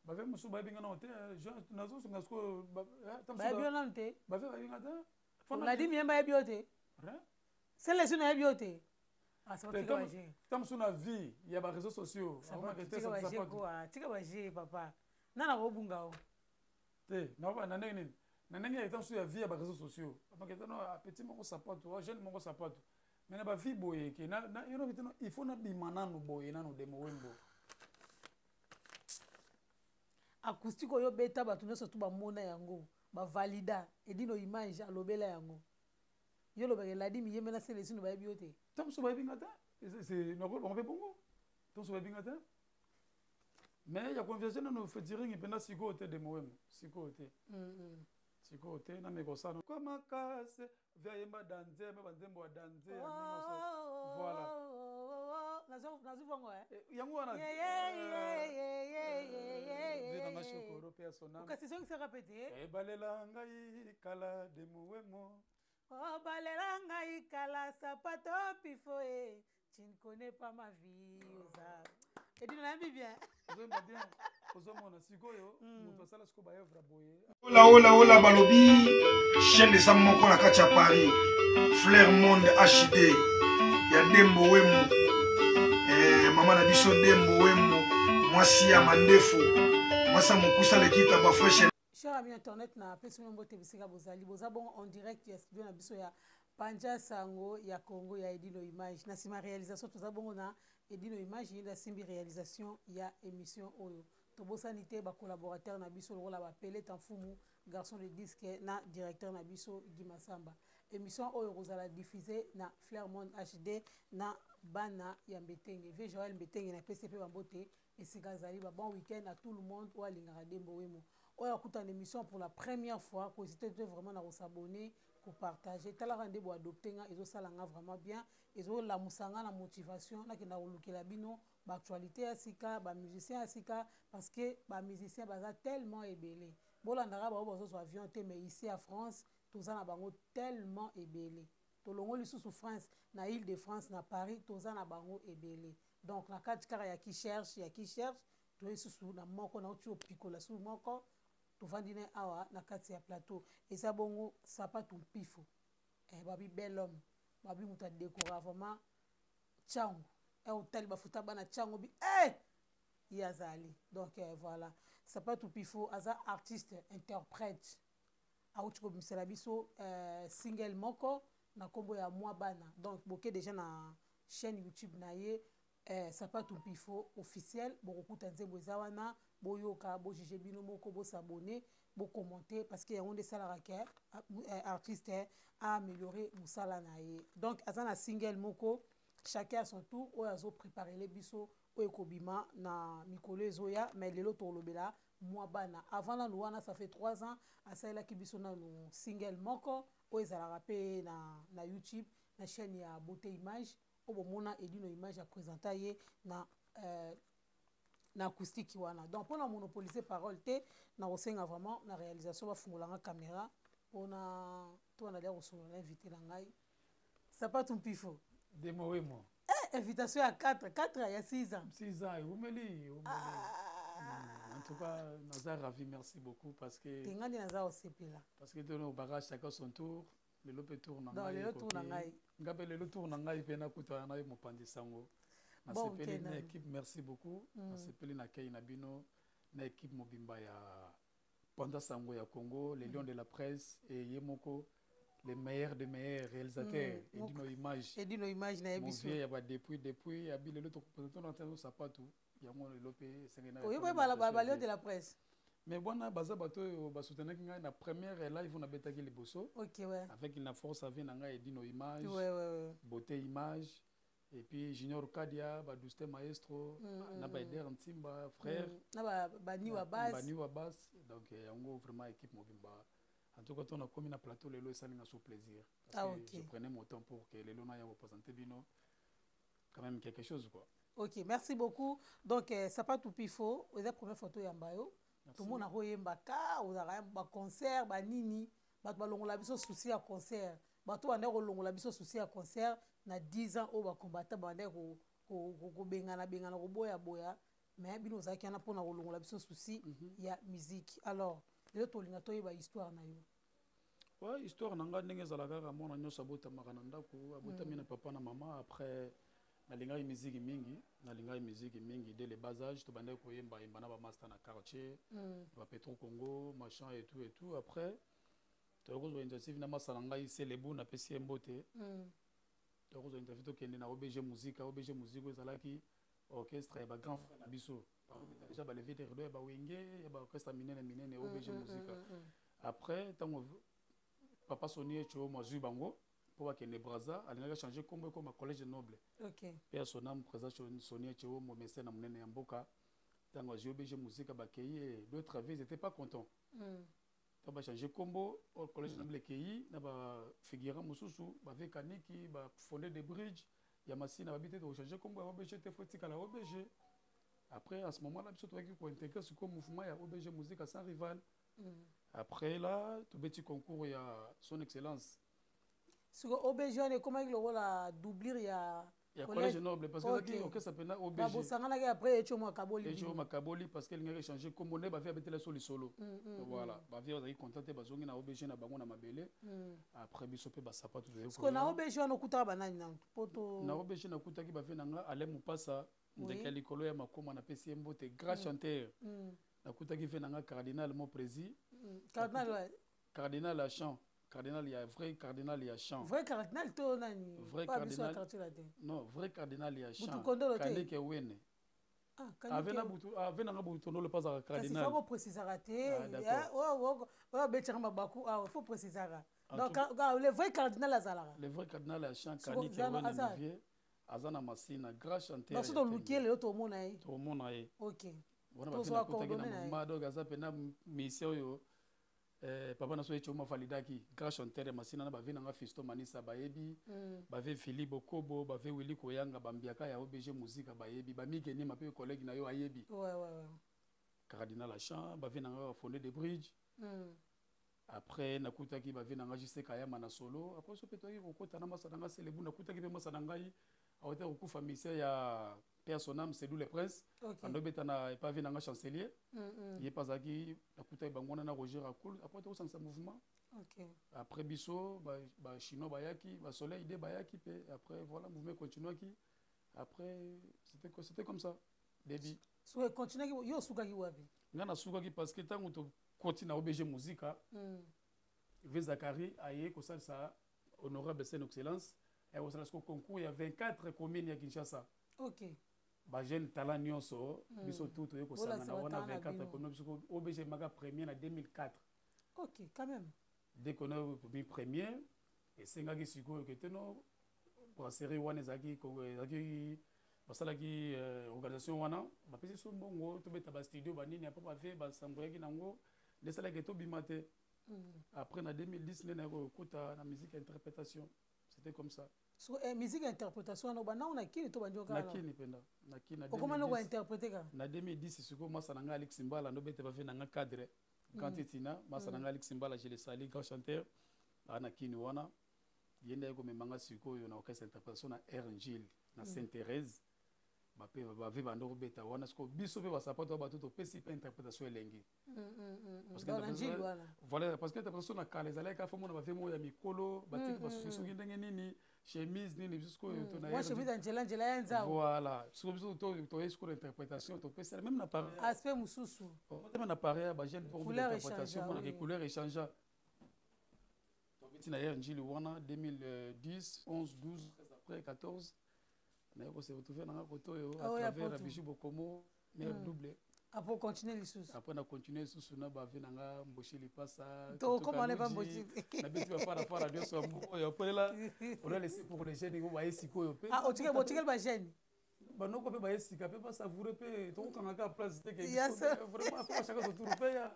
Bave mosusu bayebi nga nano te, nazosunga sikoyo. Bayebi yo nano te? Bave bayebi nga te. Oladi miyemba yebi yo te? Selesi nayebi yo te? Ta mosusu na vie ya baréseaux sociaux. Tika baje, papa, nana kobunga o. Te, na ndenge nini? Na ndenge ya ta mosusu ya vie ya baréseaux sociaux, no petit moko sapato, jeune moko sapato, mais na bavie boye ke yo te, il faut nabima nanu boye nanu Demo Wembo. Acoustique oyo obeta, bato nyonso tu bamona yango, bavalida. Edino Image alobela yango. Yo olobaka Eladi Miyembe na Selesino bayebi yo te? Ta mosusu bayebi nga te, bango mpe bongo. Ta mosusu bayebi nga te, mais ya confiance nano featuring mpenza sikoyo te. Demo Wembo sikoyo te, sikoyo te. Nameka kosala kwa makase via yemba danze me banzembo ya danze. Voilà. Nazwi vongo. Yango wana nanga Shokoro mpe ya sonam. Kasi zongisaka pe te. Ebalela ngai kala, Demo Wemo. Obalela ngai kala, Sapato Pifo e, tu ne connais pas ma vie. Oza Edino, nayambi bien. Ozoyemba bien. Ozomona sikoyo moto asala sikoyo baevre boye. Ola ola ola, balobi chaîne eza moko na kati ya Paris, Flair Monde HD ya Dembo Wemo, mama na biso Dembo Wemo, mwasi ya mandefu, mwasi ya mokusa lekita bafreshe. Cher ami internet, na apesi bino mbote bisika bozali. Boza bongo en direct ya studio na biso ya Panja Sango ya Congo ya Edino Image. Na nsima réalisation toza bongo na Edino Image, ye nde asimbi réalisation ya émission oyo. Tobosani te bacollaborateur na biso lokola bapele Tamfumu, garçon de disque, na directeur na biso Guy Masamba. Émission oyo kozala diffusé na Flair Monde HD na bana ya Mbetenge, v Joel Mbetenge. Napesi mpe bambote esika azali. Ba bon week-end à tout le monde oyo alingaka Dembo Wemo. Oyo akutana émission pour la première fois, kohésite te vraiment na kosabonner, kopartage. Talaka nde boadopte nga, ezosala nga vraiment bien, ezolamusa nga na motivation nakenda kolukela bino baactualité ya sika, bamusicien ya sika, parce que bamusicien baza tellement ebele. Bolandaka bango, bazozwa avion te, mais ici à France toza na bango tellement ebele. Tolongoli lisusu France, na Ile de France, na Paris toza na bango ebele. Donc na kati kaka ya qui cherche, ya qui cherche, toye susu na moko nauti opikola susu moko. Tovandi na awa na kati ya plateau, eza bongo Sapatu Mpifo, babi bel homme, babi moto adekora vraiment ntiango. Otali bafuta bana ntiango bi ye azali. Donc voilà, Sapatu Pifo aza artiste interprète, awuti kobimisela biso single moko na nkombo ya Mwa Bana. Donc boke déjà na chaîne YouTube na ye, Sapatu Mpifo officiel, bokokuta nzembo eza wana. Boyoka, bojuge bino moko, bosabone, bocommente, parce que yango nde esalaka ke artiste aaméliorer mosala na ye. Donc aza na single moko, Chacun à son tour, oyo azopreparele biso, oyo ekobima na mikolo ezoya. Mais lelo tokolobela Mwa Bana. Avant nanu wana, ça fait 3 ans asalelaki biso nanu single moko oyo ezalaka mpe na YouTube, na chaîne ya Beauté Image, oyo bomona Edino Image aprésenta ye na acoustique wana. Donc mpona monopoliser parole te, na kosenga vraiment na réalisation bafungolanga caméra mpona to nalia kosolola na invité na ngai, Sapatu Mpifo. Demo Wemo. Invitation ya 4 4 ya 6 ans. 6 ans ewumeli, ewumeli. Ah. En tout cas naza ravi, merci beaucoup, parce que te, ngai nde naza kosepela. Parce que tono baka chacun son tour. Lelo mpe tour na ngai, lelo tour na ngai. Nga mpe lelo tour na ngai mpe nakutana na ye mopanzi sango. Nasepeli na équipe, merci beaucoup. Nasepeli na kei na bino na équipe mobimba ya Panza Sango ya Congo, les lions de la presse, et ye moko les meilleurs des meilleurs réalisateurs, Edino Image. Edino Image na ye biso. Mon vieux ya ba depuis abi lelo to présenter na tano sapatu yango lelo mpe esengeli na oyo boyebala ba lion de la presse. Mais wana baza bato oyo basoutenaki ngai na première live nabetaki liboso. Ok, ouais. Avec na force ave na ngai Edino Image, ouais. Beauté Image, et puis Junior Kadia, Badouste Maestro, na Baeder Ntimba frère, na Baniwa Bas. Baniwa Bas. Donc yango vraiment équipe mobimba. En tout cas tona komi na plateau lelo, esalinga so plaisir, parce que je prenais mon temps pour que lelo naya représenter bino quand même quelque chose, quoi. Ok, merci beaucoup. Donc Sapatu Pifo, eza première photo ya mbayo tomona koyembaka. Ozalaka baconcert banini, bato balongola biso souci ya concert, bato bandaki kolongola biso souci ya concert na 10 ans oyo, bakombata bandaki kobengana bengana, koboyaboya. Mais bino ozalaki wana mpona kolongola biso souci ya musique. Alors lelo tolinga toyeba histoire na yo. Ouais, histoire na ngai ndenge ezalaka kaka, mwana nyonso abotamaka na ndako, abotami na papa na mama. Après, nalingaki musique mingi, nalingaki musique mingi dès le bas âge. Tobandaki koyembayemba na bamaster na quartier, bapetro Congo, machin et tout et tout. Après, toyaki kozwa initiative na masa na ngai Selebu, napesi ye mbote. Toyaki kozwa initiative, tokende na OBG Musica. OBG Musica oyo ezalaki orchestre ya bagrand frère na biso, déjà balever de rideau ya bawenge, ya baorchestre minene minene, OBG Musica. Après, ntango papa Soni Echo azwi bango mpo bakende Braza, alingaki achange nkombo ekoma Collège Noble. Mpe ya sonam président Soni Echo, momestin na monene ya mboka, ntango azwi OBG Musica, bakei, d'autres vies, étaient pas content. Ntango bachange nkombo, Collège Noble ekei na bafigurant mosusu, bavekaniki bafonde de bridge ya Masina, babi te, tokochange nkombo ya OBG te, fo etikala OBG. Après, à ce moment là, biso toyaki kointégrer sikoyo mouvement ya OBG Musica Sans Rival. Après là, tobeti concours ya Son Excellence. Siko OBG wana ekomaki lokola doublure ya ya Collège Noble, parce que ezalaki orchestre mpena OBG. Babosanganaki, après Echo Makaboli. Echo Makaboli, parce que elingaki échange kombo nde bavie abetela so lisolo. Voilà, bavie bazalaki content te, bazongi na OBG na bango na mabele. Après, biso mpe basapatu. Siko na OBG wana okutaka banani nanu po to Na OBG nakutaki bavie na nga Alain Mupasa, ndeke ya likolo ya makoma, napesi ye mbote, grand chanteur. Nakutaki ve na nga Cardinal Mopresi. Cardinal? Cardinal ya chant, cardinal ya vrai, cardinal ya chant. Vrai cardinal to nani? Vrai cardinal, non, vrai cardinal ya chant. Kanike Wene. Ave na butu, ave nanga butu tondolo mpe azalaka cardinal. Kasi faut précisaka te, oyo abetaka mabaku awa, faut précisaka. Donc le vrai cardinal azalaka? Le vrai cardinal ya chant, Kanike Wene, vieux aza na Masina, grand chanteur. Donc so toluki ye lelo, tomona ye? Tomona ye. Ok. Wana bafina nakutaki na mouvement. Donc aza mpena mission oyo papa na so Eti Oma validaki, grand chanteur ya Masina, na bave nanga Fisto Manisa bayebi, bave Philippe Okobo, bave Willi Koyanga, bambiaka ya OBG Musica bayebi, bamike Nima mpe collègue na yo ayebi. Cardinal Achan, bave nanga bafondé de bridge. Après, nakutaki bave nanga Jise Kayama na solo. Après, so mpe toyaki kokota na masa nanga Selebu, nakutaki mpe masa na ngai awuti kokufa, mission ya père son âme Sedou le Prince. Andobeta na epave nanga chancelier, ye mpe azalaki. Nakutaki bango wana na Roger Racoul. Après, tokosangisa mouvement. Après, biso bachinois bayaki, basoleil de bayaki mpe. Après, voilà, mouvement continuaki. Après, c'était comme ça début. So econtinuaki, yo osukaki wapi? Nga nasukaki parce que ntango tokoti na OBG Musica, ve Zakari aye kosalisa honorable Son Excellence, aye kosala siko concours ya 24 commune ya Kinshasa. Bajeune talent nyonso, biso tu toye kosangana wana 24 commune. Biso OBG emaka premier na 2004. Ok, quand même. Dès qu'on a mis premier, esengaki sikoyo ke teno brasserie wana ezalaki basalaki organisation wana, bapesi so mbongo tobeta bastudio banini. Après, bave basamboyaki nango nde esalaki tobima te. Après, na 2010 nde naye kokuta na musique interprétation. C'était comme ça. So, musique interprétation wana obanda na Kini to bandi? Na Kini mpenza, na Kini. Okoma nde kointerpréter kaka? Na 2010 sikoyo, masa na ngai Alex Mbala ndobete, bave na nga cadre grand etina, masa na ngai Alex Mbala, je le salue, grand chanteur, aa na Kini wana. Ye nde aye komema nga sikoyo na orchestre interprétation na Air Njili na Sainte Thérèse. Bape bave bando kobeta wana. Sikoyo biso mpe basapato bato topesi mpe interprétation elengi. Voilà, parce que interprétation na kala ezalaki kaka fo mona bave moko ya mikolo batiki basuki soki ndenge nini, chemise nini. Biso sikoyo voilà, sikoyo biso toye sikoyo na interprétation, topesi même na aspect mosusu. Même na pareil, bajeune mpo interprétation monaka couleur échangea. Tobeti na Air Njili wana 2010, 11, 12, 13, après 14 naye kose retrouver nanga kote oyo à travers Bijou Bokomo, mare double. Après, continue lisusu? Après, na continue lisusu na bave nanga Mboshi Lipasa. Tokoma wana epa Mboshi. Nabeti bafarafara nyonso ya mboka oyo. Après là, on a laissé pour les jeunes oyo baye sikoyo mpe. Ah, otikeli, botikeli bajeune. Banoko mpe baye sika mpe basavoure mpe, tokokanga kaka place te. Vraiment, faut chacun son tour mpe ya.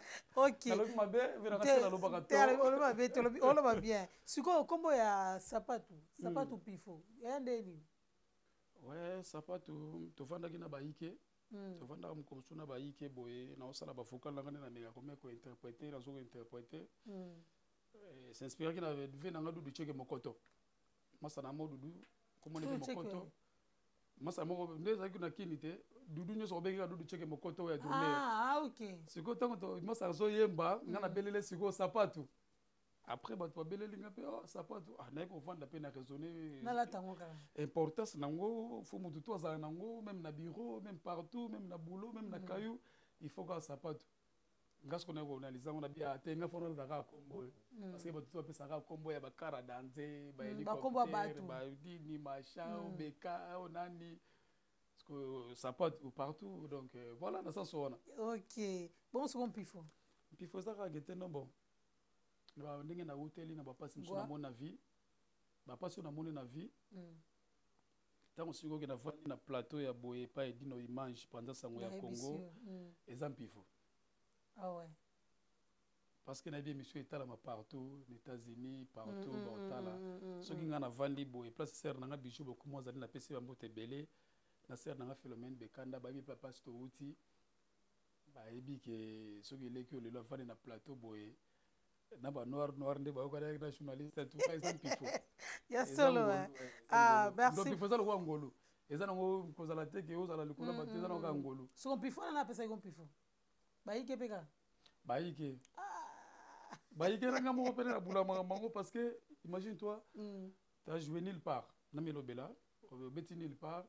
Nalobi mabe, veraka se nalobaka to. Olobi mabe te, oloba bien. Sikoyo nkombo ya Sapatu, Sapatu Pifo, eya nde nini? Ouais, Sapatu, tovandaki na bayike, tovandaka mokolo mosusu na bayike boye, naosala bavocal nanga nde nameka komeka kointerpréter, nazo kointerpréter, s'inspiraki na ve nanga Dudu Cheke Mokoto, masa na mo Dudu komoni mpe Mokoto. Masa moko nde ezalaki na kini te, dudu nyonso obengaka dudu cheke mokoto ya tourner. Ah, ah, ok. Sikoyo ntango masa azoyemba, nga nabelele sikoyo sapatu. Après bato babeleli nga mpe, oh, sapatu. Ah, naye kovanda mpe na raisonner. Nalata yango kaka. Importance nango, faut motu to azala nango, même na bureau, même partout, même na boulot, même na caillou, il faut kaka sapatu. Nga sikoyo naye koanalyse yango na bia te, nga fo nalata kaka kombo oyo. Parce que bato to bapesaka kombo ya bakara danze, ba hélicoptère, ba dini, machin, obeka, onani. Parce que sapatu partout, donc voilà, na sens wana. Ok. Bon, sikoyo mpifo. Mpifo eza kaka te, non bon. Ba ndenge nawuteli na bapasi mosusu namoni na vie, bapasi oyo namoni na vie, ntango sikoyo oke navandi na plateau ya boye epai Edino Image panza sango ya Congo, eza mpifo. Ah ouais. Parce que nayebi émission etalama partout na États-Unis, partout baotala. Soki ngai navandi boye place sere nanga Bijou Bokumu azali, napesi bambote ebele na sere nanga Philomène Bekanda, bayebi mpe place towuti, bayebi ke soki eleki oyo lelo avandi na plateau boye na ba noir noir nde bayokana na journaliste, en tout cas eza mpifo. Ya solo. Ah, merci. Donc mpifo eza lokola ngolu, eza nango kozala te ke ozala likolo bato, eza nango kaka ngolu. Soko mpifo wana napesaki mpifo, bayike mpe kaka. Bayike, bayike nanga moko pene na bula makambo yango, parce que imagine toi, t'as joué nulle part na milobela, obeti nulle part,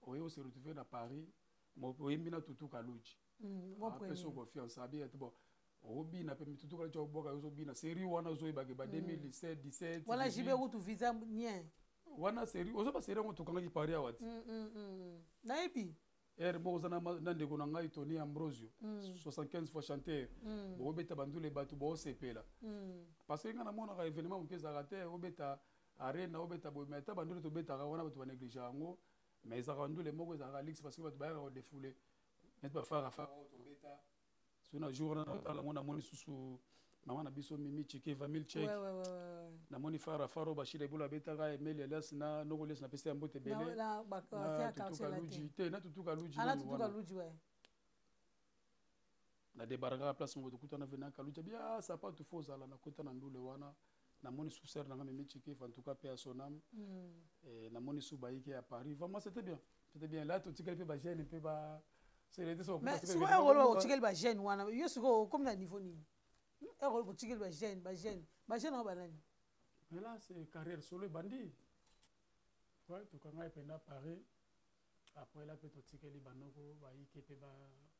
oye ose retrouver na Paris, oyembi na Tutu Kaluji, apesi yo confiance, abi ete bon, obina mpe Tutu Kaluji obwaka yo, ozobina série wana, ozoyebake ba 2017, 17. Wana jibe kutu visa nien. Wana série ozoba série yango tokangaki Paris awa ti. Nayebi. Ere moko oza na ndeko na ngai Tony Ambrosio, 75 fois chanteur, bokobeta bandule, bato boosepela, parce que ngai namonaka événement moke ezalaka te, obeta arena, obeta boye, mais ata bandule tobetaka wana, bato banéglige yango, mais ezalaka bandule moko ezalaka luxe, parce que bato bayaka kodefule neti bafara fara oyo tobeta. So na jour wana natala yango, namoni susu mama na biso Mimi Chike Vamil Chek, namoni fara fara oyo Bashir Ebola abetaka, Emeli Elias na Noko Elias, napesi ya mbote ebele na Tutuka Luji te, na Tutuka Luji na debarkaka place moko, tokutana ve na Kaluji, abi ah, sapatu fo ozala. Nakota na ndule wana, namoni su sœur nanga Mimi Chike, en tout cas pe à son âme. Namoni su bayike ya Paris, vraiment c'était bien, c'était bien. Là totikali mpe bajeune mpe ba Mais sikoyo oloba otikali bajeune wana, yo sikoyo okomi na niveau nini? Ere otikali bajeune, bajeune, bajeune yango banani? Mais là c'est carrière solo ebandi. Ouais, tokangai mpenza Paris, après là mpe totikeli banoko bayike mpe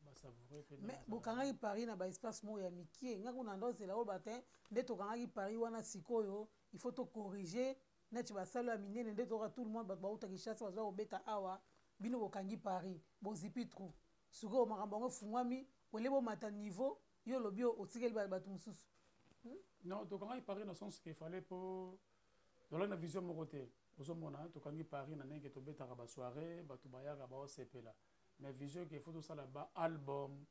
basavoure mpe. Mais bokangaki Paris na baespace moko ya mikie, nga kuna ndo ozela oyo batin nde tokangaki Paris wana. Sikoyo il faut tocorriger neti basali ya minene nde toyoka tout le monde, bato bauta Kinshasa bazwa kobeta awa. Bino bokangi Paris, bozipi trou, sikoyo makambo yango efungwami, ole bomata niveau. Yo olobi otikeli bato mosusu. Non, tokangaki Paris na sens qu'il fallait po tozalaki na vision moko te. Ozomona, tokangi Paris na ndenge tobetaka basoirée, bato bayaka baosepela, mais vision ke faut tosala baalbum,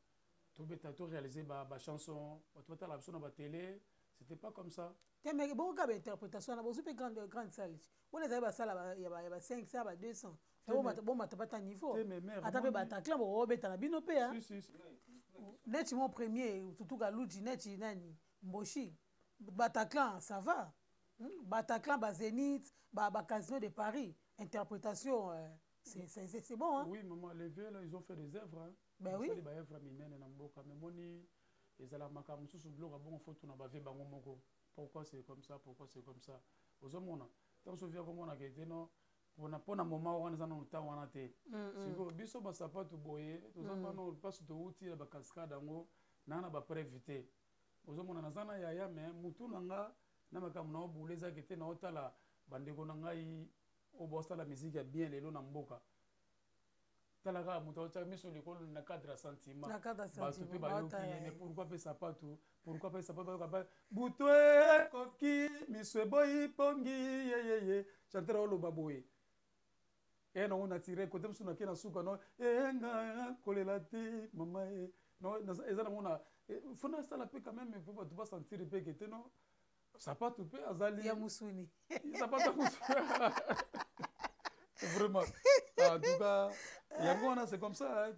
tobeta, toréaliser bachanson, bato batala biso na batélé, c'était pas comme ça. Te, mais bongo kaka bainterprétation wana, bozwi mpe grande grande salle wana, ezali basala ya ba 500, ba 200, bomata bata niveau, ata mpe Bataclan bokobeta na bino mpe neti mon premier Tutuka Luji, neti nani Mboshi, Bataclan ça va, Bataclan, bazénith, bacasino de Paris, interprétation, c'est bon, hein? Oui maman, les vieux là, ils ont fait des œuvres, hein. Ben oui. Basali baœuvre minene na mboka, mais moni ezala makambo mosusu, biloko ya bongo fo tuna bavie bango moko, pourquoi c'est comme ça, pourquoi c'est comme ça. Ozomona ntango soki akomonaka ete no mpona moment wana eza nano ntango wana te. Sikoyo biso basapatu boye toza pano mpasi, towuti na bacascade yango naa na bapreuve te. Ozomona naza na yaya, mais mutu na nga na makambo na obula ezaki te. Naotala bandeko na ngai oyo baosala musique ya bien lelo na mboka, tala kaka moto aotiaka miso likolo na cadre ya sentiment, bato mpe bayoki ye. Mais pourquoi mpe sapatu, pourquoi mpe sapatu bayoka mpe butu ekoki, miso eboyi pongi yeyeye, chanteur aoloba boye e nango naturel kote mosusu nake na suka no enga kolela te mama e eza nango na fo nasala mpe quand même mpo bato basentir mpe ke te no sapatu mpe azali ya musuni. Sapatu ya musuni vraiment, en tout cas yango wana, c'est comme ça.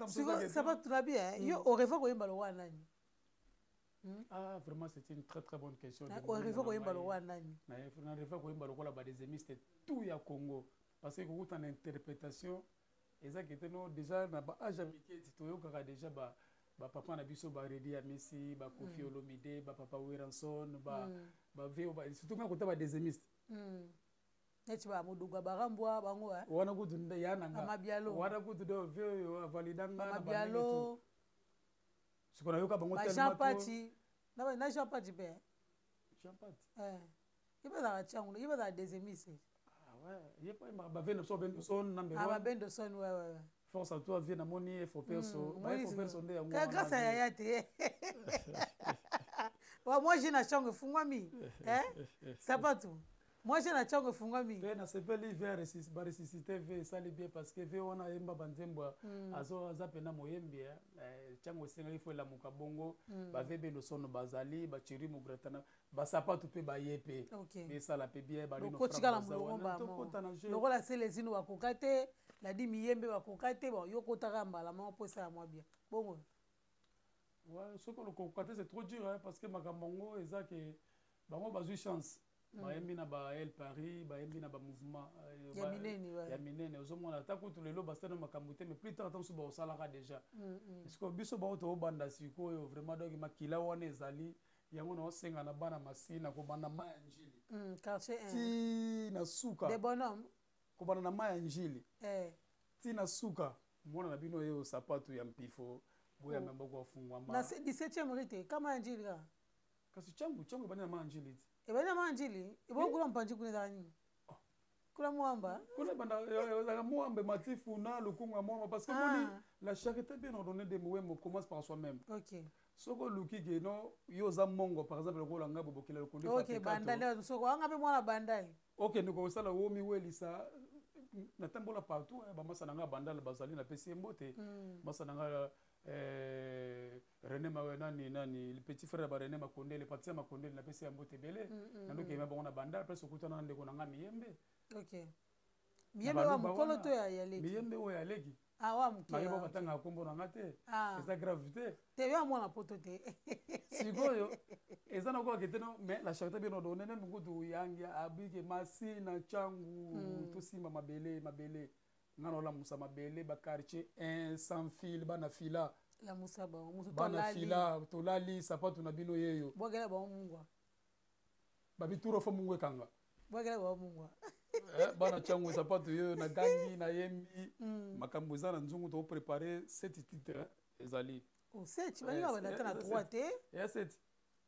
Sapatu na bien, yo orêver koyemba lokola nani? Ah, vraiment, c'est une très très bonne question. Orêver koyemba lokola nani? Na rêve koyemba lokola badesemiste tout ya Congo. Parce que kokuta na interprétation eza kete no déjà na ba âge ya mike ti toyokaka déjà ba bapapa na biso, ba Redi Amisi, ba Kofi Olomide, bapapa Werrason, ba ba vieux ba, surtout nga kota ba deuxièmiste. Neti bamoduga, barambwa bango, eh? Wana kutu nde ya na nga. Bamabialo. Wana kutu do vieux oyo avalida nga na bandenge tu. Bamabialo. Sikoyo nayoka bango ba Jean tellement trop. Pati na Jean Pati mpe, eh? Jean Pati. Eh. Ye bazalaka tiango, ye bazalaka deuxièmiste. Ah ouais, ye po ayembaka ba vieux na biso, Bendoson number Ah one. Babendoson, ouais. Force à toi, vieux. Namoni efo perso, ba efo perso nde yango Ka wana, grâce à vieux. yaya te wa moi je na chango efungwami, eh? Sapatu, moi je na chango efungwami. Mpe nasepeli vieux baressuscité vieux, esali bien parce que vieux wana ayemba banzembo, aza mpena moyembi, eh. Eh, ntango esengaki fo elamuka bongo, bavieux Bendosono bazali, bacheri mogratana, basapatu mpe baye mpe. Esala mpe bien balino. Okotikala Frank baza molongo wana. mbala Tokota na moko jeu. Lokola Selezino bakoka te, Ladi Miyembe bakoka te, bon, yo kotaka mbala moko mpo esala mwa bien bongo. Ouais, soki olokoka te, c'est trop dur, hein, parce que makambo yango eza ke bango bazwi chance, bayembi na ba El Paris, bayembi na bamouvement Ya minene, ouais. Ya minene. Ozomona ata kutu lelo basala makambo te, mais plus tard ata mosusu bakosalaka déjà. Sikoyo biso bao toobanda sikoyo vraiment, donc makila wana ezali yango naosenga na bana Masina, kobanda mai ya Njili Quartier 1. ti na suka. De bonhomme. Kobanda na mai ya Njili eh. ti na suka, mwana na bino oyo sapatu ya mpifo boyamba maboko afungwama. Na 17e rue te, kama ya Njili kaka. Kasi ntango ntango ebandi na mai ya Njili ti. Ebandi na mai ya Njili, ebongo kuna mpanzi kuna ezala nini? Kuna mwamba. Kuna banda ezalaka mwambe matifu na lukungu ya mwamba, parce que Ah. moni la charité bien ordonnée de Moemo commence par soi-même. Soki oluki ke no yo oza mongo, par exemple lokola nga bobokela lokondo. Ok, bandali soko anga mpe mwana bandali. Okende kosala womi welisa, natambola partout, eh, bamasa na nga bandala bazali, napesi ye mbote. Masa na nga René nani nani, le petit frère ya ba René Makondele, Patricia Makondele, napesi ya mbote ebele. Nandoki eyema bango na bandala place okutana na ndeko na nga Miyembe. Ok, Miyembe wa Baluba mokolo wana. to ya leki? Miyembe oyo aleki. Ah, wa moke. Nayeba Ah, ok. batangaka nkombo na nga te. Ah. Eza grave te. Te, yo ya mwana poto te. Sikoyo eza na koka te no, mais la charité bien ordonnée, même kutu yangi abike Masina ntangu tosimba mabele mabele, nga na olamusa mabele, baquartier 1 sans fil, bana fila. Lamusa bango moto. Bana Tolali. fila, tolali, sapatu na bino yeyo. Bwakela bango mungwa. Babituro fo mungu ekanga. Bwakela bango mungwa. Eh, bana ntango sapatu yeyo, nagangi, nayembi makambo eza na nzungu, toprépare sept titre ezali. O sept, baninga banda ata na 3 te. Eya sept.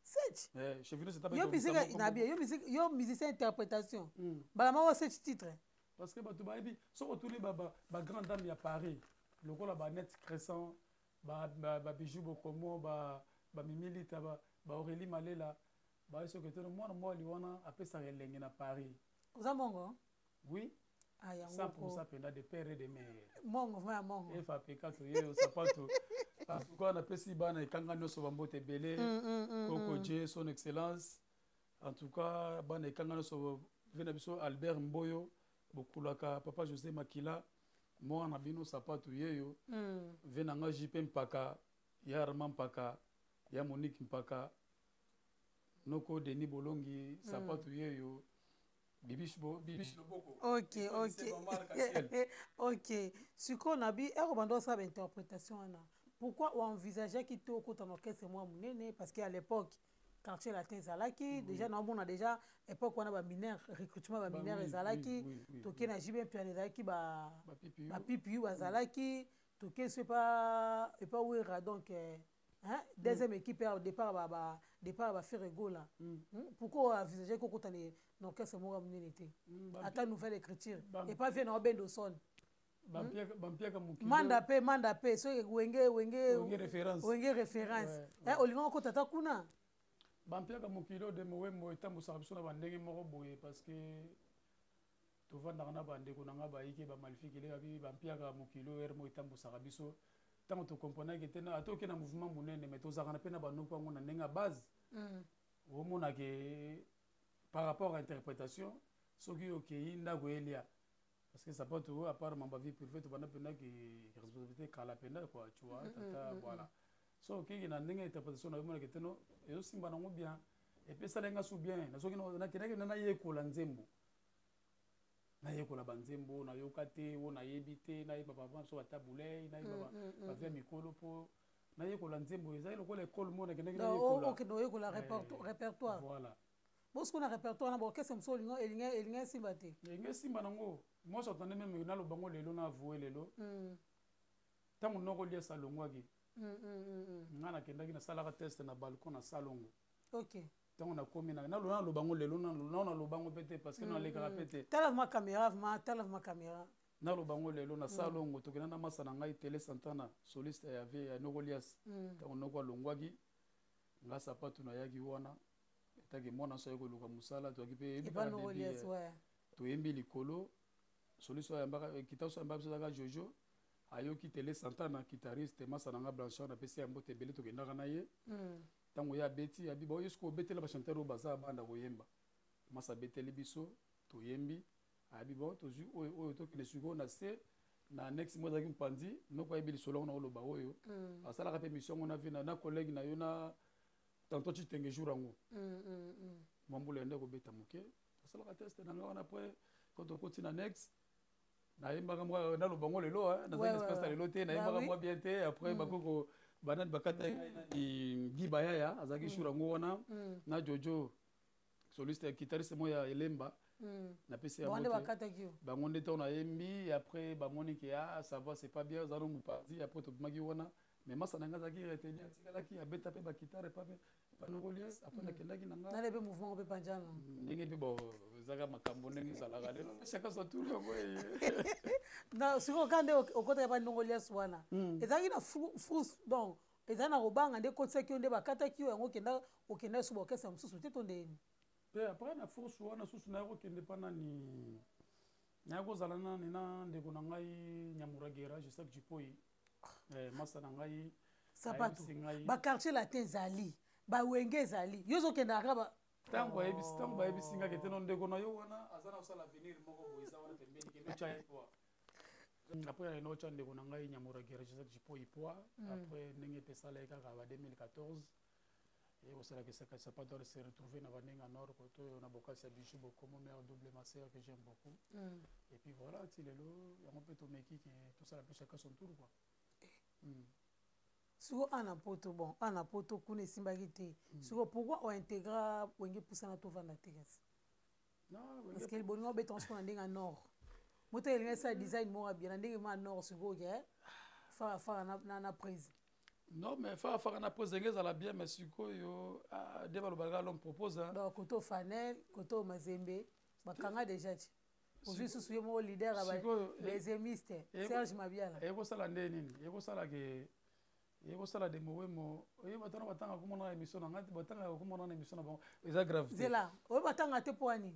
Sept. Chevino. Yo musique na bien, yo musique, yo musicien interprétation, mbala moko sept titre. Parce que bato bayebi, soki otuni bagrande dame ya Paris lokola banet Crescent, babijou bokomo, bamimilita, baaurélie Malela, baye soki eteno mwana mwali wana apesaka elenge na Paris. Oza mongo? Oui. Ah, yango. 100 mpenza, de père et de mère. Mongo vraiment ya mongo. Efapeka toye sapato. En tout cas napesi bana ekanga nyonso bambote ebele. Koko J, son excellence, en tout cas bana ekanga nyonso, vieux na biso Albert Mboyo bokulaka, papa José Makila, mwana na bino sapatu yeyo. Vieux na nga JP Mpaka ya Arma Mpaka ya Monique Mpaka, noko Denis Bolongi, sapatu yeyo, Bibish Bibish Loboko. Ok. Omar Kassiel. Ok, sikoyo na bi ero banda osala bainterprétation wana, pourquoi oenvisageaki te okota na orchestre mwa monene? Parce que à l'époque Quartier Latin ezalaki déjà, naomona déjà époque wana bamineur, recrutement bamineur ezalaki. Toke na JB Mpiana, ezalaki bapipiu bazalaki, toke so epa Wera, donc hein, deuxième équipe ya départ, départ ya baFerre Gola. Pourquoi envisager kokota na orchestre moko ya monene te, ata nouvelle écriture, epa vieux na obendo son? Bampiaka mokili. Manda mpe, manda mpe soki Wenge, Wenge. Wenge référence. Wenge référence, olinga okota ata kuna. Bampiaka mokili oyo de mowembo etambusaka biso na bandenge moko boye, parce que tovandaka na bandeko na nga bayike bamalfikele babi bampiaka mokili oyo ere moko etambusaka biso. Ntango tokomprenaki te, ata oke na mouvement monene, mais tozalaka na mpe na banoko yango na ndenge ya base. Omonake par rapport à interprétation, soki okei ndako elia, parce que sapato, à part mamba vie privée, tobanda mpendaki responsabilité kala mpenza quoi, tu vois, tata. Voilà, so okeki na ndenge ya interprétation na yomonake te no ezosimba nango bien, epesala nga su bien. Nasoki nakendaki na nayekola nzembo. Nayekola banzembo nayoka te, oyo nayebi te, nayeba papa biso batabulei, nayeba bavia mikolo mpo nayekola nzembo. Ezali lokola ekole moko nakendaki nayekola. Okende oyekola répertoire. Voilà. Bosiko na répertoire na baorchestre mosusu olinga esimba te. Elinga esimba nango. Moi, j'attendais même naloba ngo lelo, na avoue lelo, ntango noko Lias alongwaki, nga nakendaki nasalaka test na balcon na salongo. Ntango nakomi, naloba ngo lelo, nao naloba ngo mpe te parce que nalekaka mpe te. Tala vraiment caméra, vraiment, tala vraiment caméra. Naloba ngo lelo, na salongo tokenda na masa na ngai Tele Santana, soliste ya vie ya noko Lias. Ntango noko alongwaki, nga sapatu nayaki wana etaki mwana so aye koluka mosala, toyaki mpe toyembi likolo. Soliste oyo ayambaka kita, so ayambaka biso, ezalaka Jojo. Ayoki Tele Santana, guitariste, masa na nga Blanchard, napesi ya mbote ebele, tokendaka na ye. Ntango ye abeti, abi bao, ye soki obetela bachanteur oyo baza banda koyemba. Masa abeteli biso, toyembi, ayebi bao, tozwi oyo oyo, tokende sikoyo na se na annexe mo ezalaki mopanzi. Noko ayebi lisolo yango na oloba oyo asalaka mpe mission yango na vie na collègue na yo na tantôt Chitenge. Jour yango mwa mbula yande kobeta moke, asalaka test na nga wana. Après, quand tokoti na annexe, nayembaka mwa, naloba ngo lelo, nazalaki espace na lelo te, nayembaka mwa bien te. Après bakoko banani bakata ngai, nani, Gi Bayaya azalaki jour yango wana na Jojo, soliste, guitariste moko ya Elemba, napesi yango. Bango nde ntango nayembi, après bamoni ke ah, ça va, c'est pas bien, oza no mopanzi. Après tobimaki wana, mais masa na ngai azalaki retenu, atikalaki abeta mpe baguitare epa mpe banoko Lias. Après nakendaki na nga. Nale mpe mouvement mpe panjana. Ndenge mpe bo ezaka makambo ndenge ezalaka lelo, chacun son tour yango. Na sikoyo ka nde okotaka pa ndongo Lias wana, ezalaki na frus, donc ezali na kobanga nde ekotisaki yo, nde bakataki yo yango, okenda okenda so baorchestre mosusu te to ndeni? Mpe après na force wana susu, naya kokende mpa nani, naya kozala nani na ndeko na ngai Nyamuragera Jisak Jipoi, masa na ngai. Sapatu, baquartier latin ezali, bawenge ezali, yo ozokendaka kaka. Ntango bayebisi nga kete no ndeko na yo wana aza na kosala avenir moko boye, eza wana pembeni, kende otya ye poa. Après ayena otya ndeko na ngai Nyamuragera Joseph Jipoi poa. Après ndenge epesala ye kaka ba 2014, ye kosalaka esaka sapato se retrouver na bandenge ya nord kote oyo na bokasi ya Bijou Bokomo, mare double, ma sœur que j'aime beaucoup. Et puis voilà, ti lelo yango mpe tomeki ke tosala mpe chacun son tour quoi. Sikoyo ana poto, bon, ana poto kuna esimbaki te. Sikoyo pourquoi ointégra Wenge Pusana Tovanda te kasi? Parce que bolingo obeta sikoyo na ndenge ya nord, moto elingi esala design moko abia na ndenge ma nord. Sikoyo ke fara fara na prise. Non, mais fara fara na prise ndenge ezala bien, mais sikoyo nde balobaka l'homme propose. Donc koto Fanel, koto Mazembe bakanga déjà, ti ozwi susu ye moko leader ya deuxièmiste Serge Mabiala. Ekosala nde nini? Ekosala ke ekosala de mowemo oye batanga, batanga komona na émission na ngai, batanga komona na émission na bango, eza grave te. Zela, oyo batanga te mpo ani?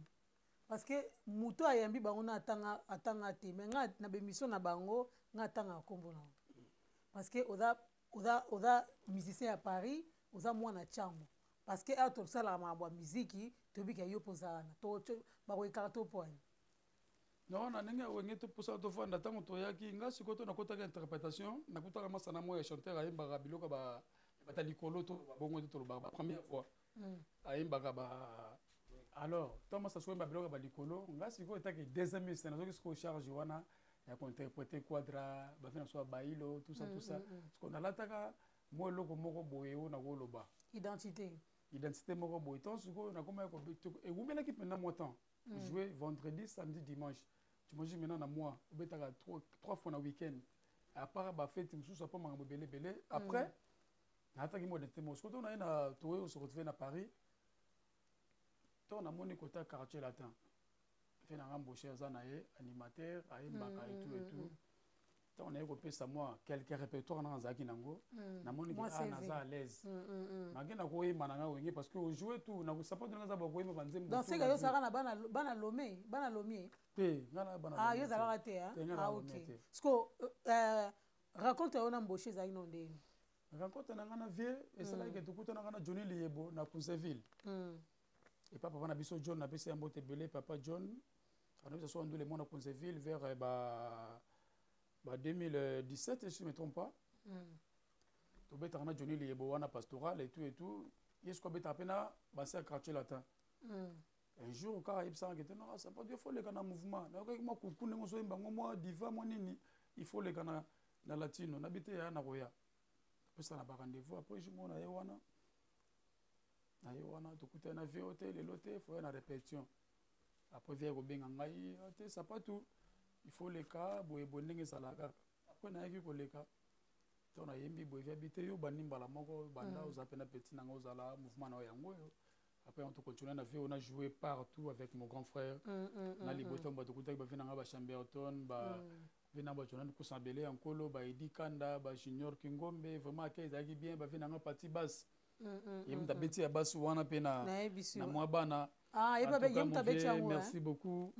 Parce que moto ayambi bango na atanga, atanga te, mais nga na bémission na bango, nga atanga nkombo na bango parce que oza musicien ya Paris, oza mwana ntango, parce que awa tosalaka makambo ya miziki, toyebi ke yo mpo oza wana, bakoyekaka to mpo ani? Non, na ndenge ya Wenge Topusaka Tovanda, ntango toyaki, nga sikoyo to nakotaki interprétation, nakutaka masana moko ya chanteur, ayembaka biloko bata likolo to babongo te, tolobaka ba première fois ayembaka ba. Alors ntango masa sikoyo oyemba biloko ya balikolo, nga sikoyo etaki deuxième mise, nazoki sikoyo charge wana ya kointerpréter quadra, bafe na biso ya bailo, tout ça, tout ça. Sikoyo nalataka mwa eloko moko boye oyo nakoloba identité. Identité moko boye. Ntango sikoyo nakomaki, ewumelaki mpenza mwa temps, jouer vendredi, samedi, dimanche. Tu imagines maintenant na mois obetaka trois fois na week-end, à part bafete mosusu, apa makambo ebele ebele. Après naataki mwa identité moko. Sikoyo to naye na toye se retrouver na Paris, to namoni kota Quartier Latin, mpe nanga Mboshe aza na ye animateur, ayembaka et tout et tout. Ntango naye kopesa mwa quelque répertoire nanga azalaki nango, namoni ke ah, naza à l'aise make nakoyemba na ngai Wenge, parce que ojoue tout nakosapoti nanga aza bakoyemba banzembo. Donc seka yo ozalaka na bana Lome, bana Lomie? Te, nga na bana. Ah, yo ozalaka te? Ah, ok. Siko rencontre yo na Mboshe ezalaki no ndeni? Rencontre na nga na vie esalaki ke tokutanaka na Johnny Liyebo na Kunseville epa papa na biso John, napesi ya mbote ebele papa John anabisa so andule mwana Kunseville vers ba 2017, si je me trompe pas. Tobetaka na Johnny Liyebo wana pastoral et tout et tout. Ye siko abetaka mpe na basi ya Quartier Latin. Un jour kaka ayebisaka ke te, non, Sapatu, il faut leka na mouvement. Nayokaki mwa kuku ndenge ozoyemba yango, mwa diva, mwa nini, il faut leka na latino. Nabi te, ya na koya topesa na barendez-vous. Après jour moko na ye wana, na ye wana, tokutani na vieux te, lelo te, faut ya na répétition. Après vieux kobenga ngai te, Sapatu, il faut leka boye boye, ndenge ezalaka kaka. Après nayaki koleka, ntango nayembi boye, vieux abi te, yo bandi mbala moko banda. Oza mpe na petit nanga, ozala mouvement na yo yango oyo. Après on continue na vieux, on a joué partout avec mon grand frère na liboto. Bato kutaki bavieux nanga, bachamberton, ba vieux na bajonani kusambele ya nkolo, baedi kanda, bajunior Kingombe. Vraiment ake ezalaki bien. Bavieux nanga pati bas, ye mutu abeti ya basi wana mpe na mwa bana. Merci beaucoup.